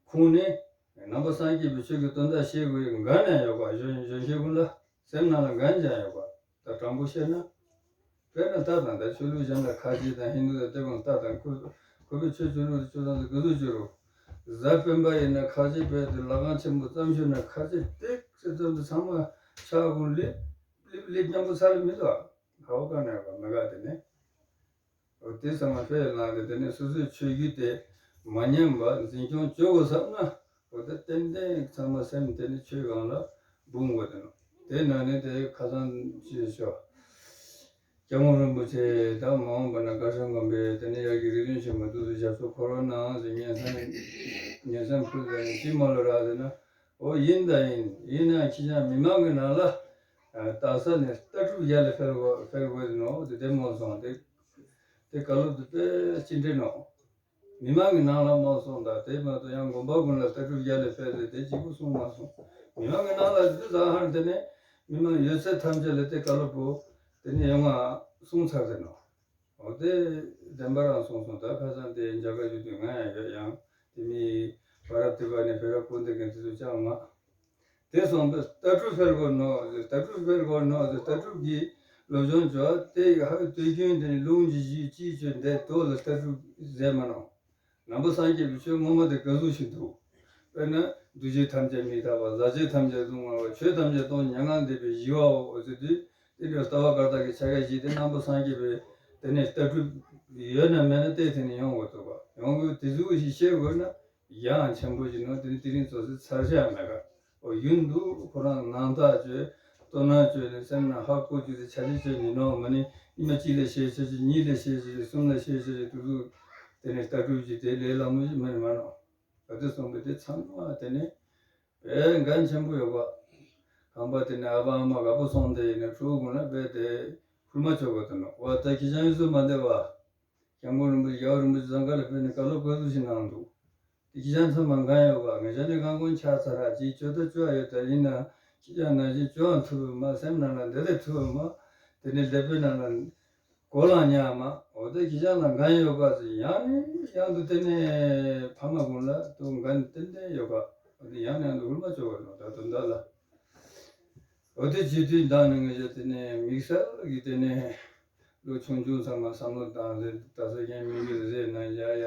ཁུངས་ནས་ནང་པ་སངས་རྒྱས་པའི་ཆོས་ཀྱི་དོན་དག་ཤེས་དགོས་འགན་ནས་ཡོད་པ། གཞོན་གཞོན་གཞོན་ཀུན་ལ་སེམས་ནང་ལ་འགན་ཅང་ཡོད་པ། ད་དྲང་པོ་བཤད་ན། དཔེར་ན་ད་དང་ད་ཆོས་ལུགས་གཞན་ལ་ཁ་ཆེ་དང་ཧིན་དུ་དང་དེ་གང་ད་དང་ཁོ་ཁོ་པའི་ཆོས་ཆོས་ལུགས་ཆོས་དང་དུ་ག་ཚོད་བཅོས་རུ། གཟའ་སྤེན་པ་ཡིན་ན་ཁ་ཆེ་བས་དུ་ལ་ཁང་ཆེན་པོ་བརྩམས་ཤོར་ན་ཁ་ཆེ་ཏེག་སེ་ཙམ་དུ་ཚང་མ་ཆག་གུང་ལེབ་ལེབ་ལེབ་མཉམ་པོ་ཚར་ལ་མི་འདུག་ཨ། ཧའོ་ག་ནས་ག་མི་ག་དེ་ནས། འོ་དེ་ཚང་མ་ཕེ་ལང་དེ་དེ་ནས་སོ་སོའི་ཆོས་བརྒྱུད་དེ་མ་ཉམས་པ་འཛིན་སྐྱོང་བཅོ་དགོས་བསམ་ན། འོ་ད་ཏན་ཏན་ཚང་མ་སེམས་དེ་ནི་ཆོས་སྒང་ལ་འབུང་དགོས་དེ་ནོ། དེ་ན་ནི་དེ་ཁ་སང་ཅི་ཤོ། སྐྱབས་མགོན་རིན་པོ་ཆེ་དང་མ་འོངས་པ་ན་བཀའ་ཤོག་མགོན་པོས་དེ་ནི་ཡ་གི་རིག་གཞུང་ཆེན་མོ་དུ་དུ་ཞབས་སོར་འཁོར་བ་ནང་ཟེར་ཉན་སེམས་ཉན་སེམས་ཕུལ་ཟེར་ནས་ཅི་མ་ལོ་ར་ཟེར་ན། འོ་ཡིན་ད་ཡིན་ཡིན་ན་ཁྱི་ཅང་མི་མང་གི་ནང་ལ་ད་ས་ནས་ལྟ་གྲུབ་ཡ་ལ་ཕེར་དགོས་ཕེར་དགོས་ཟེར་ནོ་དེ་དེ་མོ་སོང་དེ། དེ་བཀའ་སློབ་དེ་དཔེ་ཅི་འདྲེ་ནོ། མི་མང་གི་ནང་ལ་མ་སོང་ད་དེ་མ་གཏོགས་ཡང་དགོན་པ་ཀུན་ལ་ལྟ་གྲུབ་རྒྱ་ལས་སྤེལ་ཏེ་དེ་གཅིག་པུ་གསུང་མ་སོང་། མི་མང་གི་ནང་ལ་དེ་ཟ་ཧར་དེ་ནས་མི་མང་ཡོད་ཚད་ཐམས་ཅད་ལ་དེ་བཀའ་སློབ་པོ་དེ་ནས་ཡོང་ང་གསུང་ཚར་ཟེར་ནོ། འོ་དེ་བདེན་པ་རང་གསུང་སོང་ད་ཁ་སང་དེ་མཇལ་ཁ་ཞུ་དུས་ང་ཡང་ཡོད་ཡང་དེ་མི་བ་རབས་དེ་བ་ནས་བེ་ར་ཀུན་དེ་གན་དེ་ཚོ་ཅང་མ། དེ་སོང་པས་ལྟ་གྲུབ་འཕེལ་དགོས་ནོ་ཟེར། ལྟ་གྲུབ་འཕེལ་དགོས་ནོ་ཟེར། ལྟ་གྲུབ་ཀྱི་སློབ་སྦྱོང་བྱོས་ཏེ་ཧ་ལྟོས་རྒྱུན་དེ་ནི་ལུང་གཞི་བཞི་ཅིའི་ཕྱིར་འདས་དོ་ལ་ལྟ་གྲུབ་ཟེར་མ་ནོ། ནང་པ་སངས་རྒྱས་པའི་ཆོས་ངོ་མ་དེ་ག་ཟུག་ཞིག་འདུག་དཔེར་ན་འདུ་བྱེད་ཐམས་ཅད་མི་རྟག་པ། ཟག་བཅས་ཐམས་ཅད་སྡུག་བསྔལ་བ། ཆོས་ཐམས་ཅད་སྟོང་ཉིད་མྱ་ངན་འདས་པའི་ཞི་བའོ་ཟེར་དུས་དེ་འདྲའི་ལྟ་བ་བཀར་བཏགས་ཀྱི་ཆ་ག་བཞི་དེ་ནང་པ་སངས་རྒྱས་པའི་དེ་ནས་ལྟ་གྲུབ་ཡོད་ན་མེད་ན་བལྟས་ཏེ་ནི་ཡོང་དགོས་ཐུབ་པ་ཡོང་དགོས་དེ་ཟུག་ཞིག་ཤེས་དགོས་ན། ཡང་ཆེན་པོ་ཞིག་ནོ། དེ་ནི་དེ་རིང་ཚོ་སི་ཚར་བཞག་མེད་ག། འོ་ཡུན་དུ་ཁོ་རང་ནང་ཐག་ཆོད་དོ་སྣང་ཆོད་ནས་སེམས་ནང་ཧ་གོ་རྒྱུ་དེ་ཆ་ཆེ་ཆོད་ནི་ནོ་མ་ནི་ཉི་མ་གཅིག་ལ་ཤེས་ཆོད་ཅིག་གཉིས་ལ་ཤེས་ཆོད་ཅིག་གསུམ་ལ་ཤེས་ཆོད་ཅིག་དུ་དུ་དེ་ནི་ལྟ་གྲུབ་ཀྱི་དེ་ལས་སླ་མོ་ཞིག་མ་ནི་མ་ནོ། ག་དུས་སོང་པའི་དེ་ཚང་མ་དེ་ནི་དཔེ་འགན་ཆེན་པོ་ཡོད་ག། ཁང་པ་དེ་ནི་ཨ་ཕ་ཨ་མ་དགའ་པོ་སོང་དེ་ཡིན་ན་ཕྲུ་གུ་ལ་དཔེ་དེ་ཕུལ་མ་ཆོག་ག་དུ་ནོ། བ་ད་ཁྱི་ཅང་ཡོད་སུ་མ་འདེ་བ། སྐྱབས་མགོན་རིན་པོ་ཆེ་རྒྱལ་བ་རིན་པོ་ཆེ་ཚང་ཁ་ལ་ཕེབས་ནས་བཀའ་སློབ་བཀའ་ཟུར་ཞིག་གནང་འདུག་དེ་ཁྱི་ཅང་ཚང་མ་འགན་ཡོད་ག། ང་ཅག་ནི་གང་དགོན་ཆགས་ཚར་ར་ཅིག་བཅོ་ད་བཅོ་ཡ་ཡོད་ད་ཡིན་ན་ཁྱི་ཅང་ནང་བཞིན་བཅོ་ཡང་ཐུབ་མ། སེམས་ནང་ལ་འདི་ལས་ཐུབ་མ། དེ་ནས་ལས་པའི་ནང་ལ་གོ་ལང་ཉག་མ། འོ་དེ་ཁྱི་ཅང་ལ་འགན་ཡོད་ག་ཟེར། ཡང་ནས་ཡང་དུ་དེ་ནས་ཕ་མ་ཀུན་ལ་དུ་འགན་ཏན་ཏན་ཡོད་ག། འོ་དེ་ཡང་ནས་ཡང་དུ་ཧུར་མ་བཅོ་ག་ནོ་ད་དུ་འདའ་ལ། འོ་དེ་བྱེད་དུས་བདག་ནི་ངེད་ཅག་དེ་ནས་དམིགས་བསལ་གྱི་དེ་ནས་ལོ་ཆུང་ཆུང་ཚང་མ་བསམ་བློ་བཏང་སྟེ་ད་ས་རྒན་མི་གི་རེད་ན་ཡ་ཡ་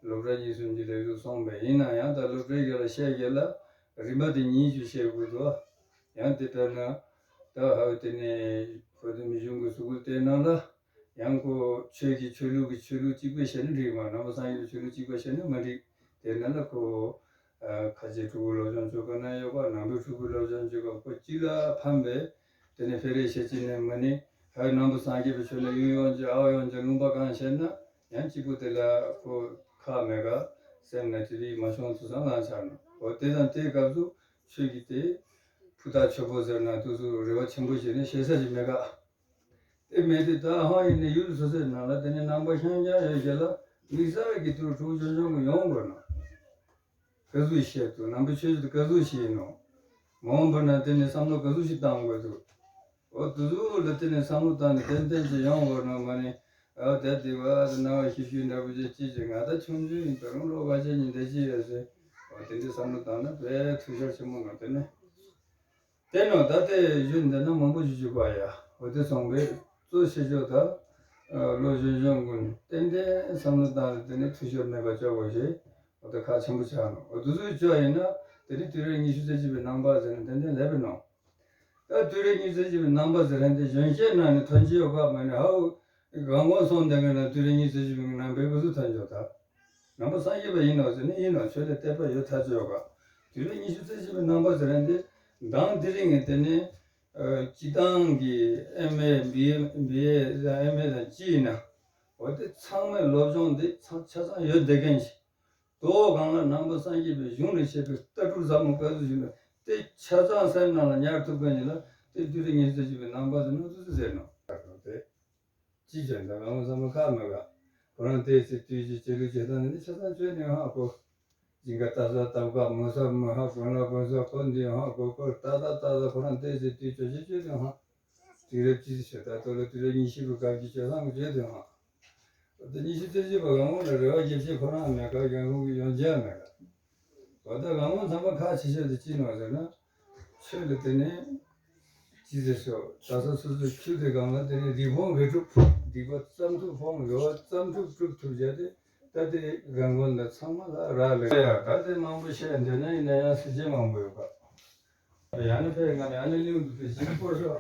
སློབ་གྲྭ་གཉིས་གསུམ་གྱི་ལས་རིགས་སོང་པས་ཡིན་ན་ཡང་ད་སློབ་གྲྭའི་རྒྱ་ལ་བཤད་རྒྱ་ལ་རིམ་པ་དེ་ཉིད་ཅིག་བཤད་དགོས་འདུག་ཡང་དེ་ལྟར་ན་ད་ཧ་བའི་དེ་ནས་བོད་དུ་མི་གཞུང་གི་སུ་གུལ་དེ་ནང་ལ་ཡང་ཁོ་ཆོས་ཀྱི་ཆོས་ལུགས་ཀྱི་ཆོས་ལུགས་གཅིག་པའི་བཤད་ན་འགྲིག་མ་ནང་པ་སངས་རྒྱས་ཆོས་ལུགས་གཅིག་པ་བཤད་ན་མ་འགྲིག་དེ་ནང་ལ་ཁོ། ཁ་ཆེ་ཕྲུ་གུ་སློབ་སྦྱོང་བྱེད་ག་ན་ཡོད་ག། ནང་པའི་ཕྲུ་གུ་སློབ་སྦྱོང་བྱེད་ག་ཁོ་སྤྱི་ལ་ཕན་པའི་དེ་ནས་ཕེ་རེ་བྱེད་ཀྱི་ནས་མ་ནི་ཧའི་ནང་པ་སངས་རྒྱས་པའི་ཆོས་ལ་ཡུལ་ཡོངས་ཀྱི་ཨའོ་ཡོངས་ཀྱི་ལུང་པ་གང་བཤད་ན་ཡང་གཅིག་པུ་དེ་ལ་ཁོ་ཁག་མེད་ག་སེམས་ནས་དེ་རིགས་མ་བྱུང་ཚུལ་སང་ལངས་ཆགས་ནོ། འོ་དེ་དང་དེའི་སྐབས་སུ་ཆོས་ཀྱི་དེ་ཕུ་ཐག་ཆོད་པོ་ཟེར་ན་དུས་སུ་རེ་བ་ཆེན་པོ་བྱས་ནས་བཤད་ས་ཞིག་མེད་ག། དེ་མེད་དུས་ད་ཧང་ཡིན་ནས་ཡུལ་སོ་སོའི་ནང་ལ་དེ་ནས་རྣམ་པ་ཤང་ཀྱང་ཡོད་རྒྱུ་ལ་དམིགས་བསལ་གྱི་དུས་གྲུབ་ཆུང་ཆུང་གི་ཡོང་དགོས་ན། ག་ཟུག་བཤད་འདུག་རྣམ་པའི་ཆོས་བརྒྱུད་ག་ཟུག་བཤད་ཡིན་ནོ། མ་འོངས་པ་ན་དེ་ནས་བསམ་བློ་ག་ཟུག་ཞིག་བཏང་དགོས་འདུག་འོ་དུ་ཟུག་ལ་དེ་ནས་བསམ་བློ་བཏང་ནས་ཏན་ཏན་ཅིག་ཡོང་དགོས་ནོ་མ་ནི། ཨ་དེ་དེ་བ་དེ་སྣང་བ་ཤིག་ཤིག་འདྲ་པོ་ཅིག་ཅིག་ཅིག་ང་ད་ཆུང་ཆུང་ཡིན་ད་རུང་ལོ་བ་ཅན་ཉིན་དེ་ཅི་ཡོད་ཟེར། འོ་དེ་འདྲའི་བསམ་བློ་བཏང་ན་དཔེ་ཐུགས་ཤོར་ཆེན་པོ་ནོ་དེ་ནས། དེ་ནོ་ད་དེ་ཡུལ་འདི་ན་མང་པོ་ཞིག་བཞུགས་པ་ཡ། འོ་དེ་སོང་བས་གཙོ་ཆེ་ཤོས་ད་ལོ་གཞོན་གཞོན་ཀུན་ཏན་ཏན་བསམ་བློ་བཏང་ནས་དེ་ནས་ཐུགས་ཤོར་མེད་པ་ལྕོགས་པོ་ཞིག་འོ་ད་ཁག་ཆེན་པོ་ཆགས་ནོ། འོ་དུ་ཚོད་ལྕོགས་ཡིན་ན་དེ་ནས་དུས་རབས་ཉི་ཤུ་རྩ་གཅིག་པའི་ནང་པ་ཟེར་ནས་ཏན་ཏན་ལེབ་པའི་ནོ། ད་དུས་རབས་ཉི་ཤུ་རྩ་གཅིག་པའི་ནང་པ་ཟེར་མཁན་དེ་གཞོན་སྐྱེས་ནང་ནས་ཐོན་གྱི་ཡོད་ག་མ་ནི་ཧའུ། གང་གོང་སོང་དེ་ག་ན་དུས་རབས་ཉི་ཤུ་རྩ་གཅིག་པའི་ནང་པའི་སྐུ་གཟུགས་ཐོན་ཆོག་ད། ནང་པ་སངས་རྒྱས་པ་ཡིན་ནོ་ཟེར་ནས་ཡིན་ནོ་ཆོས་ལ་དད་པ་ཡོད་ཐག་ཆོད་ག། དུས་རབས་ཉི་ཤུ་རྩ་གཅིག་པའི་ནང་པ་ཟེར་མཁན་དེ་མདང་དེ་རིང་ངས་དེ་ནས་སྤྱི་བཏང་གི་ཨེམ་ཨེ་བི་ཨེ་བི་ཨེ་དང་ཨེམ་ཨེ་དང་ཅི་ཡིན་ན། འོ་དེ་ཚང་མའི་སློབ་སྦྱོང་དེ་ཚང་ཆ་ཚང་ཡོད་བསྡད་མཁན་ཞིག་དོ་སྒང་ལ་ནང་པ་སངས་རྒྱས་པའི་གཞུང་ལས་བཤད་པའི་ལྟ་གྲུབ་ཟབ་མོ་སྐབས་སུ་བྱུང་བ་དེ་ཆ་ཚང་སེམས་ནང་ལ་ཉར་ཐུབ་མཁན་ཡིན་ལ་དེ་དུས་རབས་ཉི་ཤུ་རྩ་གཅིག་པའི་ནང་པ་ཟེར་ནོ་ཙི་ཙི་ཟེར་ནོ། དེ་ཅི་བྱས་ན་ང་མོ་བསམ་བློ་ཁག་མེད་ག། ཁོ་རང་བལྟས་ཚེ་དུས་ཀྱི་བྱེད་ལུགས་བྱེད་སྟངས་ནི་ཆ་ཚང་བཅོས་ནས་ཧ་གོ། སྦྱིན་ག་ལྟ་ས་ལྟ་ག་མོ་ས་མོ་ཧ་གོ་ལ་གོ་ས་ཁོ་འདི་ཧ་གོ་ཁོ་ལྟ་ད་ལྟ་ད་ཁོ་རང་བལྟས་ཚེ་དུས་བྱོས་བྱེད་བཅོས་ནས་ཧ། དུས་རབས་ཅི་ཞིག་ད་ལྟ་ལོ་དུས་རབས་ཉི་ཤུ་པའི་སྐབས་ཀྱི་སྤྱོད་བཟང་གི་བརྗོད་དོན་ཧ། དེ་ཉི་ཤུ་རྩ་གཅིག་པ་གང་འོང་ལ་རེ་བ་རྒྱབ་ཆེ་ཁོ་རང་མེད་ག་རྒན་ཁོང་གི་ཡོང་རྒྱུ་མེད་ག། ད་ལྟ་གང་འོང་ཚང་མ་ཁག་ཆེ་ཤོས་དེ་ཅི་ནོ་ཟེར་ན། ཆོས་ལ་དེ་ནས་ཅི་ཟེར་ཤོག་ད་ས་སོ་སོའི་ཆོས་དེ་གང་ལ་དེ་ནས་སྡིག་སྤོང་དགེ་སྒྲུབ་སྡིག་པ་ཙམ་ཐུབ་སྤོང་དགེ་བ་ཙམ་ཐུབ་སྒྲུབ་ཐུབ་བྱས་ཏེ། ད་དེ་རྒན་རྒོན་ལ་ཚང་མ་ལ་རག་ལས་ཡ་ད་དེ་མང་པོ་བཤད་འདོད་ན་ཡིན་ན་ཡང་སྲིད་ཇེ་མང་པོ་ཡོད་པ། ཡང་ན་ཕེ་ང་ཡང་ན་ལིའུ་འདུག་པའི་ཞིང་སྐོར་ཤོག་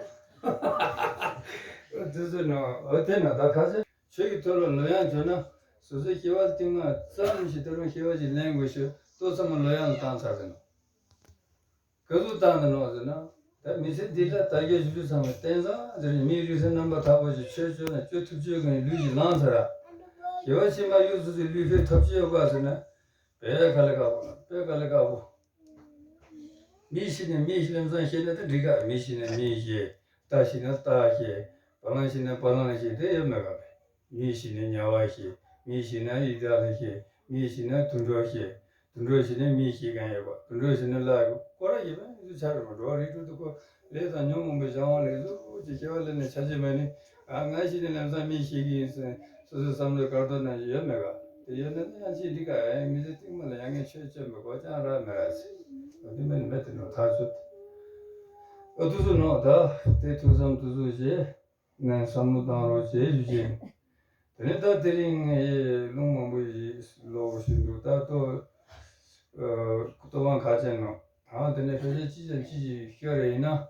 དེ་ཚོ་ནང་འོ་དེ་ན་ད་ཁ་ཤས་ཆོས་ཀྱི་ཐོག་ལ་ལོ་ཡང་བྱོན་ན་སོ་སོའི་སྐྱེ་བ་རྟིང་མ་ཙམ་ཞིག་ད་རུང་སྐྱེ་བ་ཞིག་ལེན་དགོས་ཤོད་ཏོ་ཚང་མ་ལོ་ཡང་ལ་བཏང་ཚར་རེད་ནོ། ག་ཚོད་བཏང་ནས་ནོ་ཟེར་ན། ད་མི་ཚེ་འདི་ལ་དར་རྒྱས་ཞུ་རྒྱུ་ཚང་མ་བསྟན་བཟང་ཟེར་ནས་མིའི་ལུས་སེམས་རྣམ་པ་ཐག་པ་ཞིག་ཆོས་སྤྱོད་ན་སྤྱོད་ཐུབ་ཆོས་ཀྱི་ལུས་ཀྱི་ལངས་ཚར་ར། དགེ་བ་ཕྱི་མ་ཡུལ་སོ་སོའི་ལུས་ཕན་ཐོབ་ཆོས་ཡོད་པ་ཟེར་ན། དཔེ་དཀའ་ལས་ཁག་པོ་ན་དཔེ་དཀའ་ལས་ཁག་པོ། མི་ཤི་ནས་མི་ལམ་སང་ཤི་ན་ད་འགྲིག་ག་མི་ཤི་ན་མི་ཤི། རྟ་ཤི་ན་རྟ་ཤི། བ་ལང་ཤི་ན་བ་ལང་ཤི་དེ་ཡོད་མེད་ག་བས། མི་ཤི་ན་དམྱལ་བ་ཤི། མི་ཤི་ན་ཡི་དྭགས་ལ་ཤི། མི་ཤི་ན་དུད་འགྲོ་ཤི། དུད་འགྲོ་ཤི་ན་མི་ཤི་མཁན་ཡོད་པ། དུད་འགྲོ་ཤི་ན་ལྷ་ཡོད་པ། ཁོ་ར་ཡི་བས་ཡི་ཆ་རེད་མ་འགྲོ་བ་རིགས་དྲུག་ཏུ་ཁོ་ལས་དང་ཉོན་མོངས་པའི་གཞན་དབང་ལས་སུ་ཅི་སྐྱེ་བ་ལེན་ནས་ཆ་ཅི་མ་ནི། ཨ་ང་ཤི་ནས་ལམ་སང་མི་ཤི་གི་ཡིན་ཟེར་སོ་སོའི་བསམ་བློའི་སྐར་ཐོག་ན་ཡོད་མེད་ག་དེ་ཡོད་ན་ནི་ཡང་ཅི་འདི་ག་ཨེ་མི་ཚེ་རྟིང་མ་ལ་ཡང་ངས་ཆོས་སྤྱོད་མི་དགོས་ཀྱང་རག་མེད་ར་ཟེར། འོ་དེ་མིན་མེད་དེ་ནོ་ཐག་ཆོད། འོ་དུ་སུ་ནོ་ད་དེ་ཐུགས་བསམ་དུ་སུ་བཞེས། ནས་བསམ་བློ་བཏང་རོགས་བྱེད་ཞུ་ཅིང་། དེ་ནས་ད་དེ་རིང་ངས་ལུང་མང་པོ་ཞིག་ཀློག་བཞིན་འདུག་ད་ལྟོ་ལྟོ་བང་ཁ་ཅན་ནོ། ཨ་དེ་ནས་ཕལ་ཆེར་ཅི་ཅང་ཅི་ཞིག་ཤོར་རེ་ཡིན་ན།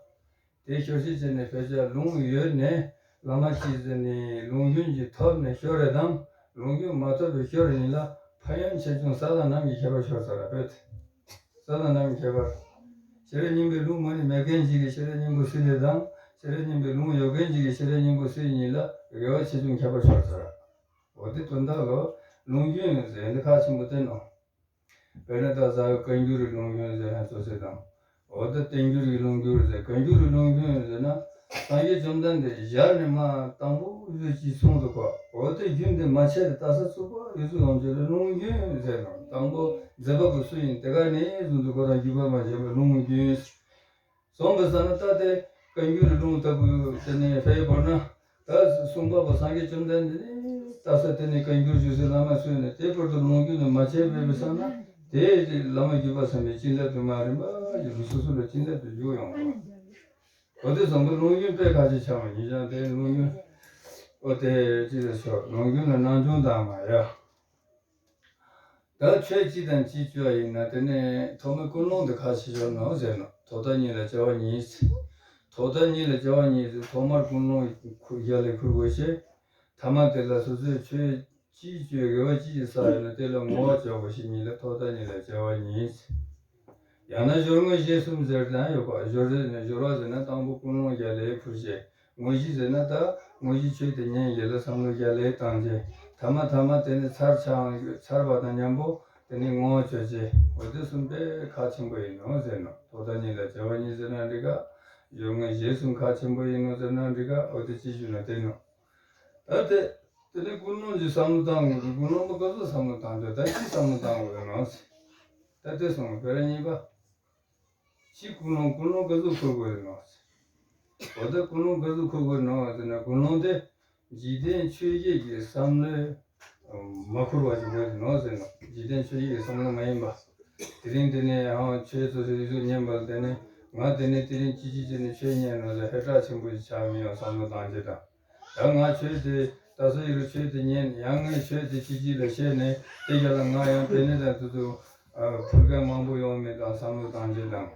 དེ་ཤོར་ཤེས་བྱས་ནས་ཕལ་ཆེར་ལུང་ཡོད་ནས་བླ་མ་ཅི་ཟེར་ནས་ལུང་རྒྱུན་གྱི་ཐོབ་ནས་ཤོར་རེ་དང་ལུང་རྒྱུན་མ་ཐོབ་པའི་ཤོར་རེ་ཡིན་ལ་ཕན་ཡོན་ཆེ་ཆུང་ས་དང་གནམ་གྱི་ཁྱད་པར་ཤོར་ཚར་ར་བོད། ས་དང་གནམ་གྱི་ཁྱད་པར། ཤེས་རབ་སྙིང་པོའི་ལུང་མ་ནི་མེད་མཁན་ཅིག་གིས་ཤེས་རབ་སྙིང་པོ་སྲིད་ལས་དང་ཤེས་རབ་སྙིང་པོའི་ལུང་ཡོད་མཁན་ཅིག་གིས་ཤེས་རབ་སྙིང་པོ་སྲིད་གཉིས་ལ་དགེ་བ་ཆེ་ཆུང་ཁྱད་པར་ཤོར་ཚར། འོ་དེ་དོན་དག་ལོ་ལུང་རྒྱུན་ཟེར་འདི་ཁག་ཆེན་པོ་བསྟན་ནོ། དཔེར་ན་ད་ཟ་བཀའ་འགྱུར་རི་ལུང་རྒྱུན་ཟེར་ན་ཚོ་ཚེ་དང་། འོ་ད་བསྟན་འགྱུར་གྱི་ལུང་འགྱུར་ཟེར་བཀའ་འགྱུར་གྱི་ལུང་རྒྱུན་ཟེར་ན། སངས་རྒྱས་བཅོམ་ལྡན་འདས་ཞལ་ནས་མ་དང་པོ་ཡུལ་གྱི་གསུང་དུ་གོ། འོ་དེ་རྒྱུན་དེ་མ་ཆད་དེ་ལྟ་ས་ཚུགས་པ་ཡུལ་ཚུལ་ཡོང་ཆེད་ལུང་རྒྱུན་ཟེར་ནོ། དང་པོ་མཛད་པ་པོ་སུ་ཡིན་དེ་ག་ནས་བཟུང་དུ་ཁོ་རང་བརྒྱུད་པ་མ་བྱས་པའི་ལུང་རྒྱུན། སོང་བའི་ས་ན་ད་དེ་བཀའ་འགྱུར་ལུང་ལྟ་བུ་དེ་ནས་ཕལ་བོར་ན། ད་གསུང་པ་པོ་སངས་རྒྱས་བཅོམ་ལྡན་འདས་ནི་ལྟ་ས་དེ་ནས་བཀའ་འགྱུར་ཞུ་སའི་བླ་མ་སུ་ཡིན་ན་དེ་བར་དུ་ལུང་རྒྱུན་ནས་མ་ཆད་པའི་ས་ན་དེ་བླ་མ་བརྒྱུད་པ་ཚང་མའི་བྱིན་རླབས་དུ་མ་རིམ་པ་ཡིན་སོ་སོ་ལ་བྱིན་རླབས་དུ་འཇུག་ཡོང་བ། འོ་དེ་བཟང་པོ་ལུང་རྒྱུན་དཔེ་ཁ་ཆེ་ཆགས་པ་ཡིན་ཀྱང་དེ་ལུང་རྒྱུན། འོ་དེ་ཅི་ཟེར་ཆོག་ལུང་རྒྱུན་ལ་སྣང་ཆུང་དང་མ་ཡ། ད་ཆོས་སྤྱི་དང་སྤྱི་སྤྱོད་ཡིན་ན་དེ་ནས་ཐོག་མའི་ཀུན་སློང་དེ་ཁ་ཕྱེ་ཆོག་ནོ་ཟེར་ནོ། ཐོག་མཐའ་གཉིས་ལ་བྱ་བ་གཉིས། ཐོག་མཐའ་གཉིས་ལ་བྱ་བ་གཉིས་ཟེར་ཐོག་མར་ཀུན་སློང་ཁུར་རྒྱ་ལས་ཁུར་དགོས་ཤེ། ཐ་མ་དེ་ལ་སོ་སོའི་ཆོས་སྤྱི་སྤྱོད་དགེ་བ་སྤྱི་ཡི་ས་ཡོད་ན་དེ་ལ་བསྔོ་བ་བྱ་དགོས་ཤེ་གཉིས་ལ་ཐོག་མཐའ་གཉིས་ལ་བྱ་བ་གཉིས། ཡང་ན་སྦྱོར་དངོས་གཞི་གསུམ་ཟེར་དང་ཡོད་པ་སྦྱོར་ཟེར་ནས་སྦྱོར་བ་ཟེར་ན་དང་པོ་ཀུན་སློང་རྒྱ་ལས་ཁུར་བྱེད། དངོས་གཞི་ཟེར་ན་ད་དངོས་གཞི་ཆོས་དེ་ཉན་ཡོད་ལ་བསམ་བློ་རྒྱ་ལས་བཏང་བྱེད། ཐ་མ་ཐ་མ་དེ་ནི་ཚར་ཆགས་ཚར་བ་དང་མཉམ་པོ་ དེ་ནི་ངོ་བོ་ཆོས་ཅན། འོ་དེ་གསུམ་དཔེ་ཁག་ཆེན་པོ་ཡིན་ནོ་ཟེར་ནོ། ཐོག་མཐའ་གཉིས་ལ་བྱ་བ་གཉིས་ཟེར་ན་འགྲིག་ག། སྦྱོར་དངོས་གཞི་གསུམ་ཁག་ཆེན་པོ་ཡིན་ནོ་ཟེར་ན་འགྲིག་ག། འོ་དེ་ཅི་ཞུ་ན་དེ་ནོ། ད་དེ། དེ་ནི་ཀུན་སློང་གི་བསམ་བློ་བཏང་དགོས་ཀྱི། ཀུན་སློང་པོ་ག་ཚོད་བསམ་བློ་བཏང་ཆོག་ད་ཅི་བསམ་བློ་བཏང་དགོས་ནོ་ཟེར། ད་དེ་སོང་བའི་ར་གཉིས་པ། ཕྱི་ཀུན་སློང་། ཀུན་སློང་ག་ཚོད་འཁུར་དགོས་རེད་ནོ། འོ་ད་ཀུན་སློང་ག་ཚོད་འཁུར་དགོས་རེད་ནོ་ཟེར་ན། ཀུན་སློང་དེ་འཇིག་རྟེན་ཆོས་བརྒྱད་ཀྱི་བསམ་བློས་མ་འཁུར་བ་ཞིག་དགོས་རེད་ནོ་ཟེར་ནོ། འཇིག་རྟེན་ཆོས་བརྒྱད་ཀྱི་བསམ་བློ་མ་ཡིན་པ། དེ་རིང་དེ་ནས་ཡང་ཆོས་ཚོ་ཞིག་ཚུགས་ཉན་པ་ལ་དེ་ནས་ང་དེ་ནས་དེ་རིང་ཅི་ཅི་བྱས་ནས་ཆོས་ཉན་ནོ་ཟེར་ཧེ་བྲག་ཆེན་པོ་ཞིག་ཆགས་མི་ཡོང་བསམ་བློ་བཏང་བྱེད་དང་། ད་ང་ཆོས་དེ་ད་སོ་ཡི་རུ་ཆོས་དེ་ཉན། ཡང་ངས་ཆོས་དེ་ཅི་ཅི་ལ་བཤད་ནས་དེ་རྒྱ་ལ་ང་ཡང་དཔེ་ནས་དང་དུ་དུ་ཕུལ་མཁན་མང་པོ་ཡོང་མེད་དང་བསམ་བློ་བཏང་རྗེས་དང་།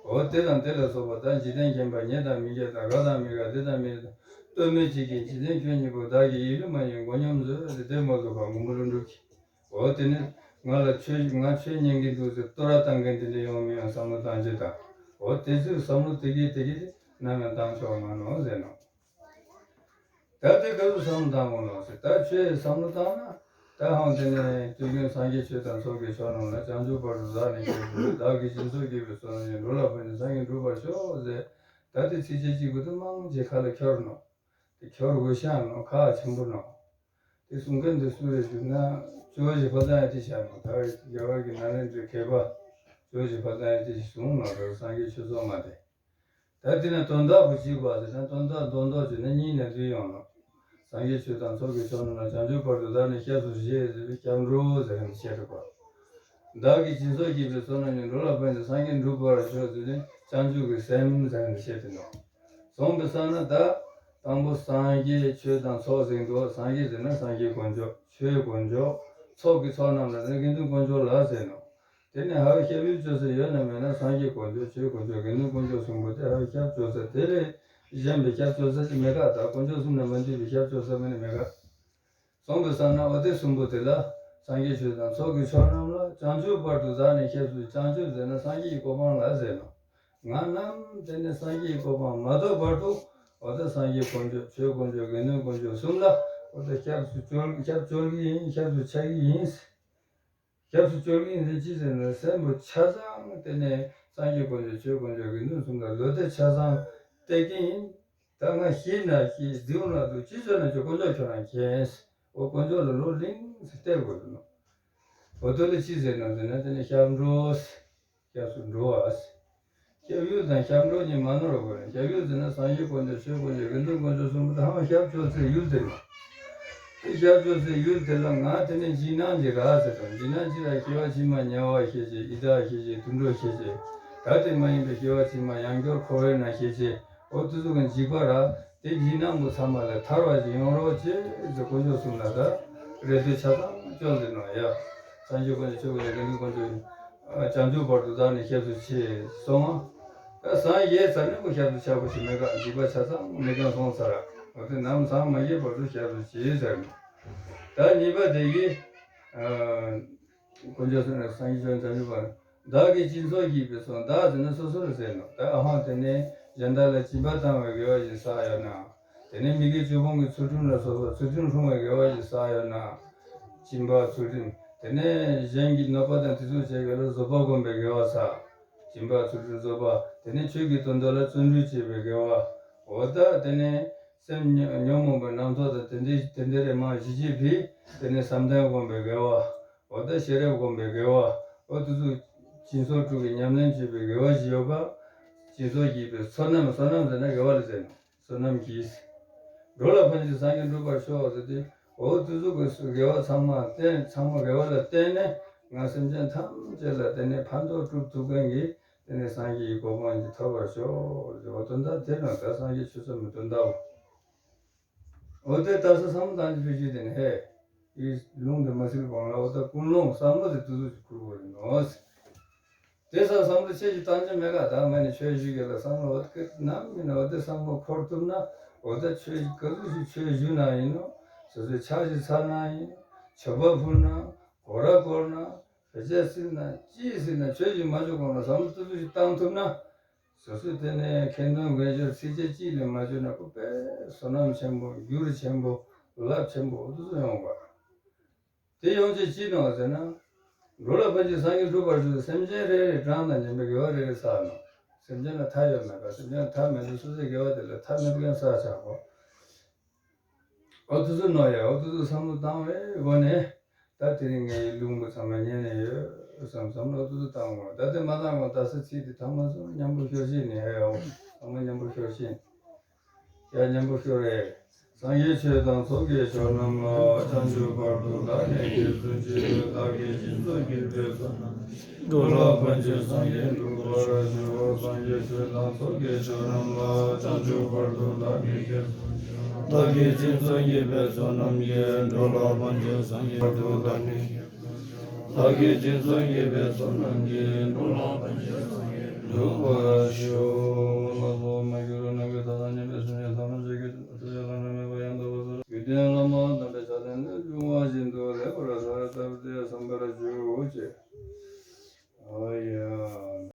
འོ་དེ་དང་དེ་ལ་སོགས་པ་ད་འཇིག་རྟེན་མཁྱེན་པ་ཉེ་དང་མི་མཁྱེན་དང་དགའ་དང་མི་དགའ་དེ་དང་མི་ལྟོས་མེད་ཅིག་གིས་འཇིག་རྟེན་ཁྱོད་གཉིས་པོ་བདག་གི་ཡིད་ལུས་མ་ཡིན་མགོ་སྙོམས་མཛོད་དེ་དེ་མ་ལུས་པ་མགོན་པོ་ཀླུ་སྒྲུབ་ཀྱིས། འོ་དེ་ནི་ང་ལ་ཆོས་ང་ཆོས་ཉན་གྱི་འདུག་ཟེར་བསྟོད་ར་བཏང་མཁན་དེ་འདྲ་ཡོང་མི་ཡོང་བསམ་བློ་བཏང་རྗེས་དང་། འོ་དེ་ཚོའི་བསམ་བློ་དེ་གིས་དེ་གིས་ནམ་ཡང་བཏང་ཆོག་མ་ནོ་ཟེར་ནོ། ད་དེ་ག་ཚོད་བསམ་བློ་བཏང་དགོས་ལོ་ཟེར། ད་ཆོས་བསམ་བློ་བཏང་ན། ད་ཧང་དེ་ནས་དུས་རྒྱུན་སངས་རྒྱས་ཆོས་དང་ཚོགས་ཀྱི་མཆོག་རྣམས་ལ། བྱང་ཆུབ་བར་དུ་བདག་ནི་སྐྱབས་སུ་མཆི། བདག་གིས་སྦྱིན་སོགས་བགྱིས་པའི་བསོད་ནམས་ཀྱིས། འགྲོ་ལ་ཕན་ཕྱིར་སངས་རྒྱས་འགྲུབ་པར་ཤོག་ཟེར། ད་དེ་ཚིགས་བཅད་གཅིག་པོ་དེ་མང་ཆེ་ཁ་ལ་འཁྱོར་ནོ། དེ་འཁྱོར་དགོས་ཤག་ནོ། ཁག་ཆེན་པོ་ནོ། དེ་གསུང་མཁན་དེ་སུ་རེད་ཟེར་ན། ཇོ་བོ་རྗེ་ཕ་བཟང་ཡང་དེ་བྱས་ནོ། ད་རྒྱ་གར་གྱི་ནཱ་ལེནྡྲའི་མཁས་པ་ཇོ་བོ་རྗེ་ཕ་བཟང་ཡང་དེ་གསུངས་ནོ། ད་སངས་རྒྱས་ཆོས་ཚོགས་མ་དེ། ད་དེ་ནས་དོན་དག་པོ་གཅིག་པ་ཟེར་ན། དོན་དག་མདོར་མདོར་བྱས་ན་གཉིས་ནས་བསྡུས་ཡོང་ནོ། སངས་རྒྱས་ཆོས་དང་ཚོགས་ཀྱི་མཆོག་རྣམས་ལ། བྱང་ཆུབ་བར་དུ་བདག་ནི་སྐྱབས་སུ་མཆི་ཟེར་བའི་སྐྱབས་འགྲོ་ཟེར་མཁན་དེ་བཤད་འདུག་པ། བདག་གིས་སྦྱིན་སོགས་བགྱིས་པའི་བསོད་ནམས་ཀྱིས། འགྲོ་ལ་ཕན་ཕྱིར་སངས་རྒྱས་འགྲུབ་པར་ཤོག་ཟེར་ནས་བྱང་ཆུབ་ཀྱི་སེམས་ཟེར་མཁན་དེ་བཤད་དེ་ནོ། སོང་པའི་ས་ན་ད་དང་པོ་སངས་རྒྱས་ཆོས་དང་ཚོགས་ཟེར་འདུག་སངས་རྒྱས་ཟེར་ན་སངས་རྒྱས་དཀོན་མཆོག་ཆོས་དཀོན་མཆོག་ཚོགས་ཀྱི་ཚོགས་རྣམས་ལ་ཟེར་ན་དགེ་འདུན་དཀོན་མཆོག་ལ་ཟེར་ནོ། དེ་ནས་ཧ་བའི་ཤབ་ཡུལ་ཅོ་ས་ཡོད་ན་མེད་ན། སངས་རྒྱས་དཀོན་མཆོག་ཆོས་དཀོན་མཆོག་དགེ་འདུན་དཀོན་མཆོག་གསུམ་པོ་དེ་ཧ་བའི་ཤབ་ཅོ་ས་དེ་ལས་གཞན་པའི་ཤབ་ཅོ་ས་ཅིག་མེད་ཀ། ད་དཀོན་མཆོག་གསུམ་ལ་མ་འདུས་པའི་ཤབ་ཅོ་ས་མ་ནི་མེད་ཀ། སོང་པའི་ས་ན་འོ་དེ་གསུམ་པོ་དེ་ལ་སངས་རྒྱས་ཆོས་དང་ཚོགས་ཀྱི་མཆོག་རྣམས་ལ། བྱང་ཆུབ་བར་དུ་བདག་ནི་སྐྱབས་སུ། བྱང་ཆུབ་ཟེར་ན་སངས་རྒྱས་ཀྱི་གོ་འཕང་ལ་ཟེར་ནོ། ང་ནམ་དེ་ནས་སངས་རྒྱས་ཀྱི་གོ་འཕང་མ་ཐོབ་བར་དུ་འོ་ད་སངས་རྒྱས་དཀོན་མཆོག་ཆོས་དཀོན་མཆོག་དགེ་འདུན་དཀོན་མཆོག་གསུམ་ལ་འོ་ད་ཤབ་སུ་ཅོལ་ཤབ་ཅོལ་གྱི་ཡིན། ཤབ་སུ་ཆགས་ཀྱི་ཡིན། སྐྱབས་སུ་བཅོལ་གྱི་ཡིན་ཟེར་ཅི་ཟེར་ན། སེམས་པ་ཆ་ཚང་དེ་ནས་སངས་རྒྱས་དཀོན་མཆོག་ཆོས་དཀོན་མཆོག་དགེ་འདུན་གསུམ་ལ་བློ་གཏད་ཆ་ཚང་གཏད་ཀྱི་ཡིན། ད་ང་ཤི་ན་ཤི། སྡུག་ན་སྡུག་ཅི་བྱས་ན་ཆོག་དཀོན་མཆོག་ཁྱོད་རང་མཁྱེན། འོ་དཀོན་མཆོག་ལ་བློ་ལིང་ཟེར་གཏད་དགོས་ནོ། འོ་དོ་ལ་ཅི་ཟེར་ན་ཟེར་ན། དེ་ནས་སྐྱབས་འགྲོ། སྐྱབས་སུ་འགྲོ་བ། སྐྱབས་ཡུལ་དང་སྐྱབས་འགྲོ་གཉིས་མ་ནོར་བ་དགོས་ནས། སྐྱབས་ཡུལ་ཟེར་ན་སངས་རྒྱས་དཀོན་མཆོག་ཆོས་དཀོན་མཆོག་དགེ་འདུན་དཀོན་མཆོག་གསུམ་པོ་དེ་ཧང་སྐྱབས་བཅོལ་སའི་ཡུལ་དེ་ནོ། དེ་སྐྱབས་བཅོལ་སའི་ཡུལ་དེ་ལ་ང་དེ་ནས་འཇིགས་སྣང་ཅིག་རག་ཟེར་དང་། འཇིགས་སྣང་ཅིག་རག་སྐྱེ་བ་ཕྱི་མ་དམྱལ་བ་ཤེས་བྱས། ཡི་དྭགས་ཤེས་བྱས། དུད་འགྲོ་ཤེས་བྱས། ད་དེ་མ་ཡིན་པའི་སྐྱེ་བ་ཕྱི་མ་ཡང་སྐྱར་འཁོར་བའི་ནང་ཤེས་བྱས། འོ་དེ་ཚོ་གི་འཇིགས་པ་རག་དེ་འཇིགས་སྣང་པོ་ཚང་མ་ལས་ཐར་བ་ཞིག་ཡོང་རོགས་བྱེད་ཟེར་དཀོན་མཆོག་གསུམ་ལ་ད་རེ་ལྟོས་ཆ་ཚང་བཅོལ་ཏེ་ནོ་ཡ། སངས་རྒྱས་དཀོན་མཆོག་ཆོས་དཀོན་མཆོག་དགེ་འདུན་དཀོན་མཆོག་བྱང་ཆུབ་བར་དུ་བདག་ནི་སྐྱབས་སུ་མཆི་སོང་ང་། ད་སངས་རྒྱས་ཚར་ནས་ཁོ་སྐྱབས་སུ་ཆགས་པ་ཞིག་མེད་ཀ། འཇིགས་པ་ཆ་ཚང་མེད་མཁན་སོང་ཚར། འོ་དེ་ནམ་སངས་མ་རྒྱས་བར་དུ་སྐྱབས་སུ་མཆི་ཟེར་ནོ། ད་གཉིས་པ་དེ་གིས། དཀོན་མཆོག་གསུམ་ལ་སངས་རྒྱས་ཆོས་དང་བྱང་ཆུབ་བར། བདག་གིས་སྦྱིན་སོགས་བགྱིས་པའི་སོགས། བདག་ཟེར་ན་སོ་སོ་ལ་ཟེར་ནོ། ད་ཨ་ཧོང་དེ་ནས་གཞན་དག་ལ་སྦྱིན་པ་བཏང་བའི་དགེ་བ་ཞིག་བསགས་ཡོད་ན། དེ་ནས་མི་དགེ་བཅུ་སྤོང་གི་ཚུལ་ཁྲིམས་ལ་སོགས་པ་ཚུལ་ཁྲིམས་སྲུང་བའི་དགེ་བ་ཞིག་བསགས་ཡོད་ན། སྦྱིན་པ་ཚུལ་ཁྲིམས། དེ་ནས་གཞན་གྱི་གནོད་པ་དང་དེ་ཚོ་བྱས་པ་ལ་བཟོད་པ་སྒོམ་པའི་དགེ་བ་བསགས། སྦྱིན་པ་ཚུལ་ཁྲིམས་བཟོད་པ། དེ་ནས་ཆོས་ཀྱི་དོན་དག་ལ་བརྩོན་འགྲུས་བྱེད་པའི་དགེ་བ། འོ་ད་དེ་ནས་སེམས་ཉོན་ཉོན་མོངས་པའི་རྣམ་རྟོག་དང་དེ་འདྲའི་དེ་འདྲའི་རེ་མ་ཞི་བྱེད་ཕི། དེ་ནས་བསམ་གཏན་སྒོམ་པའི་དགེ་བ། འོ་ད་ཤེས་རབ་སྒོམ་པའི་དགེ་བ། འོ་དེ་ཚོ་སྦྱིན་སོགས་དྲུག་གི་ཉམས་ལེན་བྱེད་པའི་དགེ་བ་ཞིག་ཡོད་པ། སྦྱིན་སོགས་བགྱིས་པའི་བསོད་ནམས། བསོད་ནམས་ཟེར་ན་དགེ་བ་ལ་ཟེར་ནོ། བསོད་ནམས་ཀྱིས། འགྲོ་ལ་ཕན་ཕྱིར་སངས་རྒྱས་འགྲུབ་པར་ཤོག་ཟེར་ཏེ། འོ་དེ་ཚོ་གི་དགེ་བ་ཚང་མ་བརྟེན། ཚང་མ་དགེ་བ་ལ་བརྟེན་ནས་ང་སེམས་ཅན་ཐམས་ཅད་ལ་དེ་ནས་ཕན་ཐོགས་སྒྲུབ་ཐུབ་མཁན་གྱི་དེ་ནས་སངས་རྒྱས་ཀྱི་གོ་འཕང་ཞིག་ཐོབ་པར་ཤོག་ཟེར། འོ་དོན་དག་དེ་ནང་ད་སངས་རྒྱས་ཆོས་ཚོགས་མའི་དོན་དག་འོ་དེ་ལྟ་ས་བསམ་བློ་བཏང་རྒྱུ་ཕྱོགས་བཞི་དེ་ནི་ཧེ། ཡིས་ལུང་དེ་མ་སིལ་གོང་ལ་འོ་ད་ཀུན་སློང་བསམ་བློ་དེ་དུས་སུ་ཅིག་ཁུར་དགོས་རེད་ནོ། དེ་ས་བསམ་བློ་ཆེ་ཞིག་བཏང་རྒྱུ་མེད་ཀ། ད་མ་ནི་ཆོས་ཞུ་གི་ལ་བསམ་བློ་འོ་དེ་ནམ་ཡིན་ན་འོ་དེ་བསམ་བློ་འཁོར་ཐུབ་ན། འོ་ད་ཆོས་ག་ཚོད་ཞིག་ཆོས་ཞུ་ན་ཡིན་ནོ། སོ་སོའི་ཕྱག་ཞིག་འཚལ་ན་ཡིན། མཆོད་པ་ཕུལ་ན། གོ་ར་བསྐོར་ན། བེ་ཅ་སིལ་ན། ཅི་སིལ་ན་ཆོས་ཞིག་མ་ཞུ་གོང་ལ་བསམ་བློ་དུ་དུ་ཞིག་བཏང་ཐུབ་ན། སོ་སོས་དེ་ནས་ཁེངས་སྐྱུང་འགན་བཞེས་ཚིགས་བཅད་གཅིག་ལས་མ་བརྗོད་ན་ཁོ་དཔེ་བསོད་ནམས་ཆེན་པོ། རྒྱུ་རུ་ཆེན་པོ། རླབས་ཆེན་པོ་འོ་དུ་དུ་ཡོང་བ། དེ་ཡོང་ཆེད་ཅི་ནོ་ཟེར་ན། འགྲོ་ལ་ཕན་ཕྱིར་སངས་རྒྱས་འགྲུབ་པར་ཤོག། སེམས་ཅན་རེ་རེའི་གྲངས་དང་མཉམ་པའི་དགེ་བ་རེ་རེ་བསགས་ནས། སེམས་ཅན་ལ་མཐའ་ཡོད་མེད་པ། སེམས་ཅན་ལ་མཐའ་མེད་དུས་སོ་སོའི་དགེ་བ་དེ་ལ་མཐའ་མེད་མཁན་བསགས་བཞག་གོ། ཨོ་ཏུ་ཏུ་ནོ་ཡ། ཨོ་ཏུ་ཏུ་བསམ་བློ་བཏང་བའི་སྒོ་ནས། ད་དེ་རིང་ངའི་ལུང་པ་ཚང་མ་ཉན་ནས་ཡོད་བསམ་བསམ་བློ་ཏུ་ཏུ་བཏང་དགོས། ད་དེ་མ་བཏང་གོང་ད་ས་ཚིག་དེ་ཐ་མ་སོང་། མཉམ་པོ་ཤོར་ཤིག་ནས་ཨེ་ཡོ། ཚང་མ་མཉམ་པོ་ཤོར་ཤིག། ཡ་མཉམ་པོ་ཤོར་རེ། སངས་རྒྱས་ཆོས་དང་ཚོགས་ཀྱི་མཆོག་རྣམས་ལ། བྱང་ཆུབ་བར་དུ་བདག་ནི་སྐྱེས་སུ་མཆི། བདག་གིས་སྦྱིན་སོགས་བགྱིས་པའི་བསོད་ནམས། འགྲོ་ལ་ཕན་ཕྱིར་སངས་རྒྱས་འགྲུབ་པར་ཤོག། སངས་རྒྱས་ཆོས་དང་ཚོགས་ཀྱི་མཆོག་རྣམས་ལ། བྱང་ཆུབ་བར་དུ་བདག་ནི་སྐྱེས་སུ་མཆི། བདག་གིས་སྦྱིན་སོགས་བགྱིས་པའི་བསོད་ནམས་ཀྱིས། འགྲོ་ལ་ཕན་ཕྱིར་སངས་རྒྱས་འགྲུབ་པར་ཤོག། བདག་གིས་སྦྱིན་སོགས་བགྱིས་པའི་བསོད་ནམས་ཀྱིས། འགྲོ་ལ་ཕན་ཕྱིར་སངས་རྒྱས་འགྲུབ་པར་ཤོག།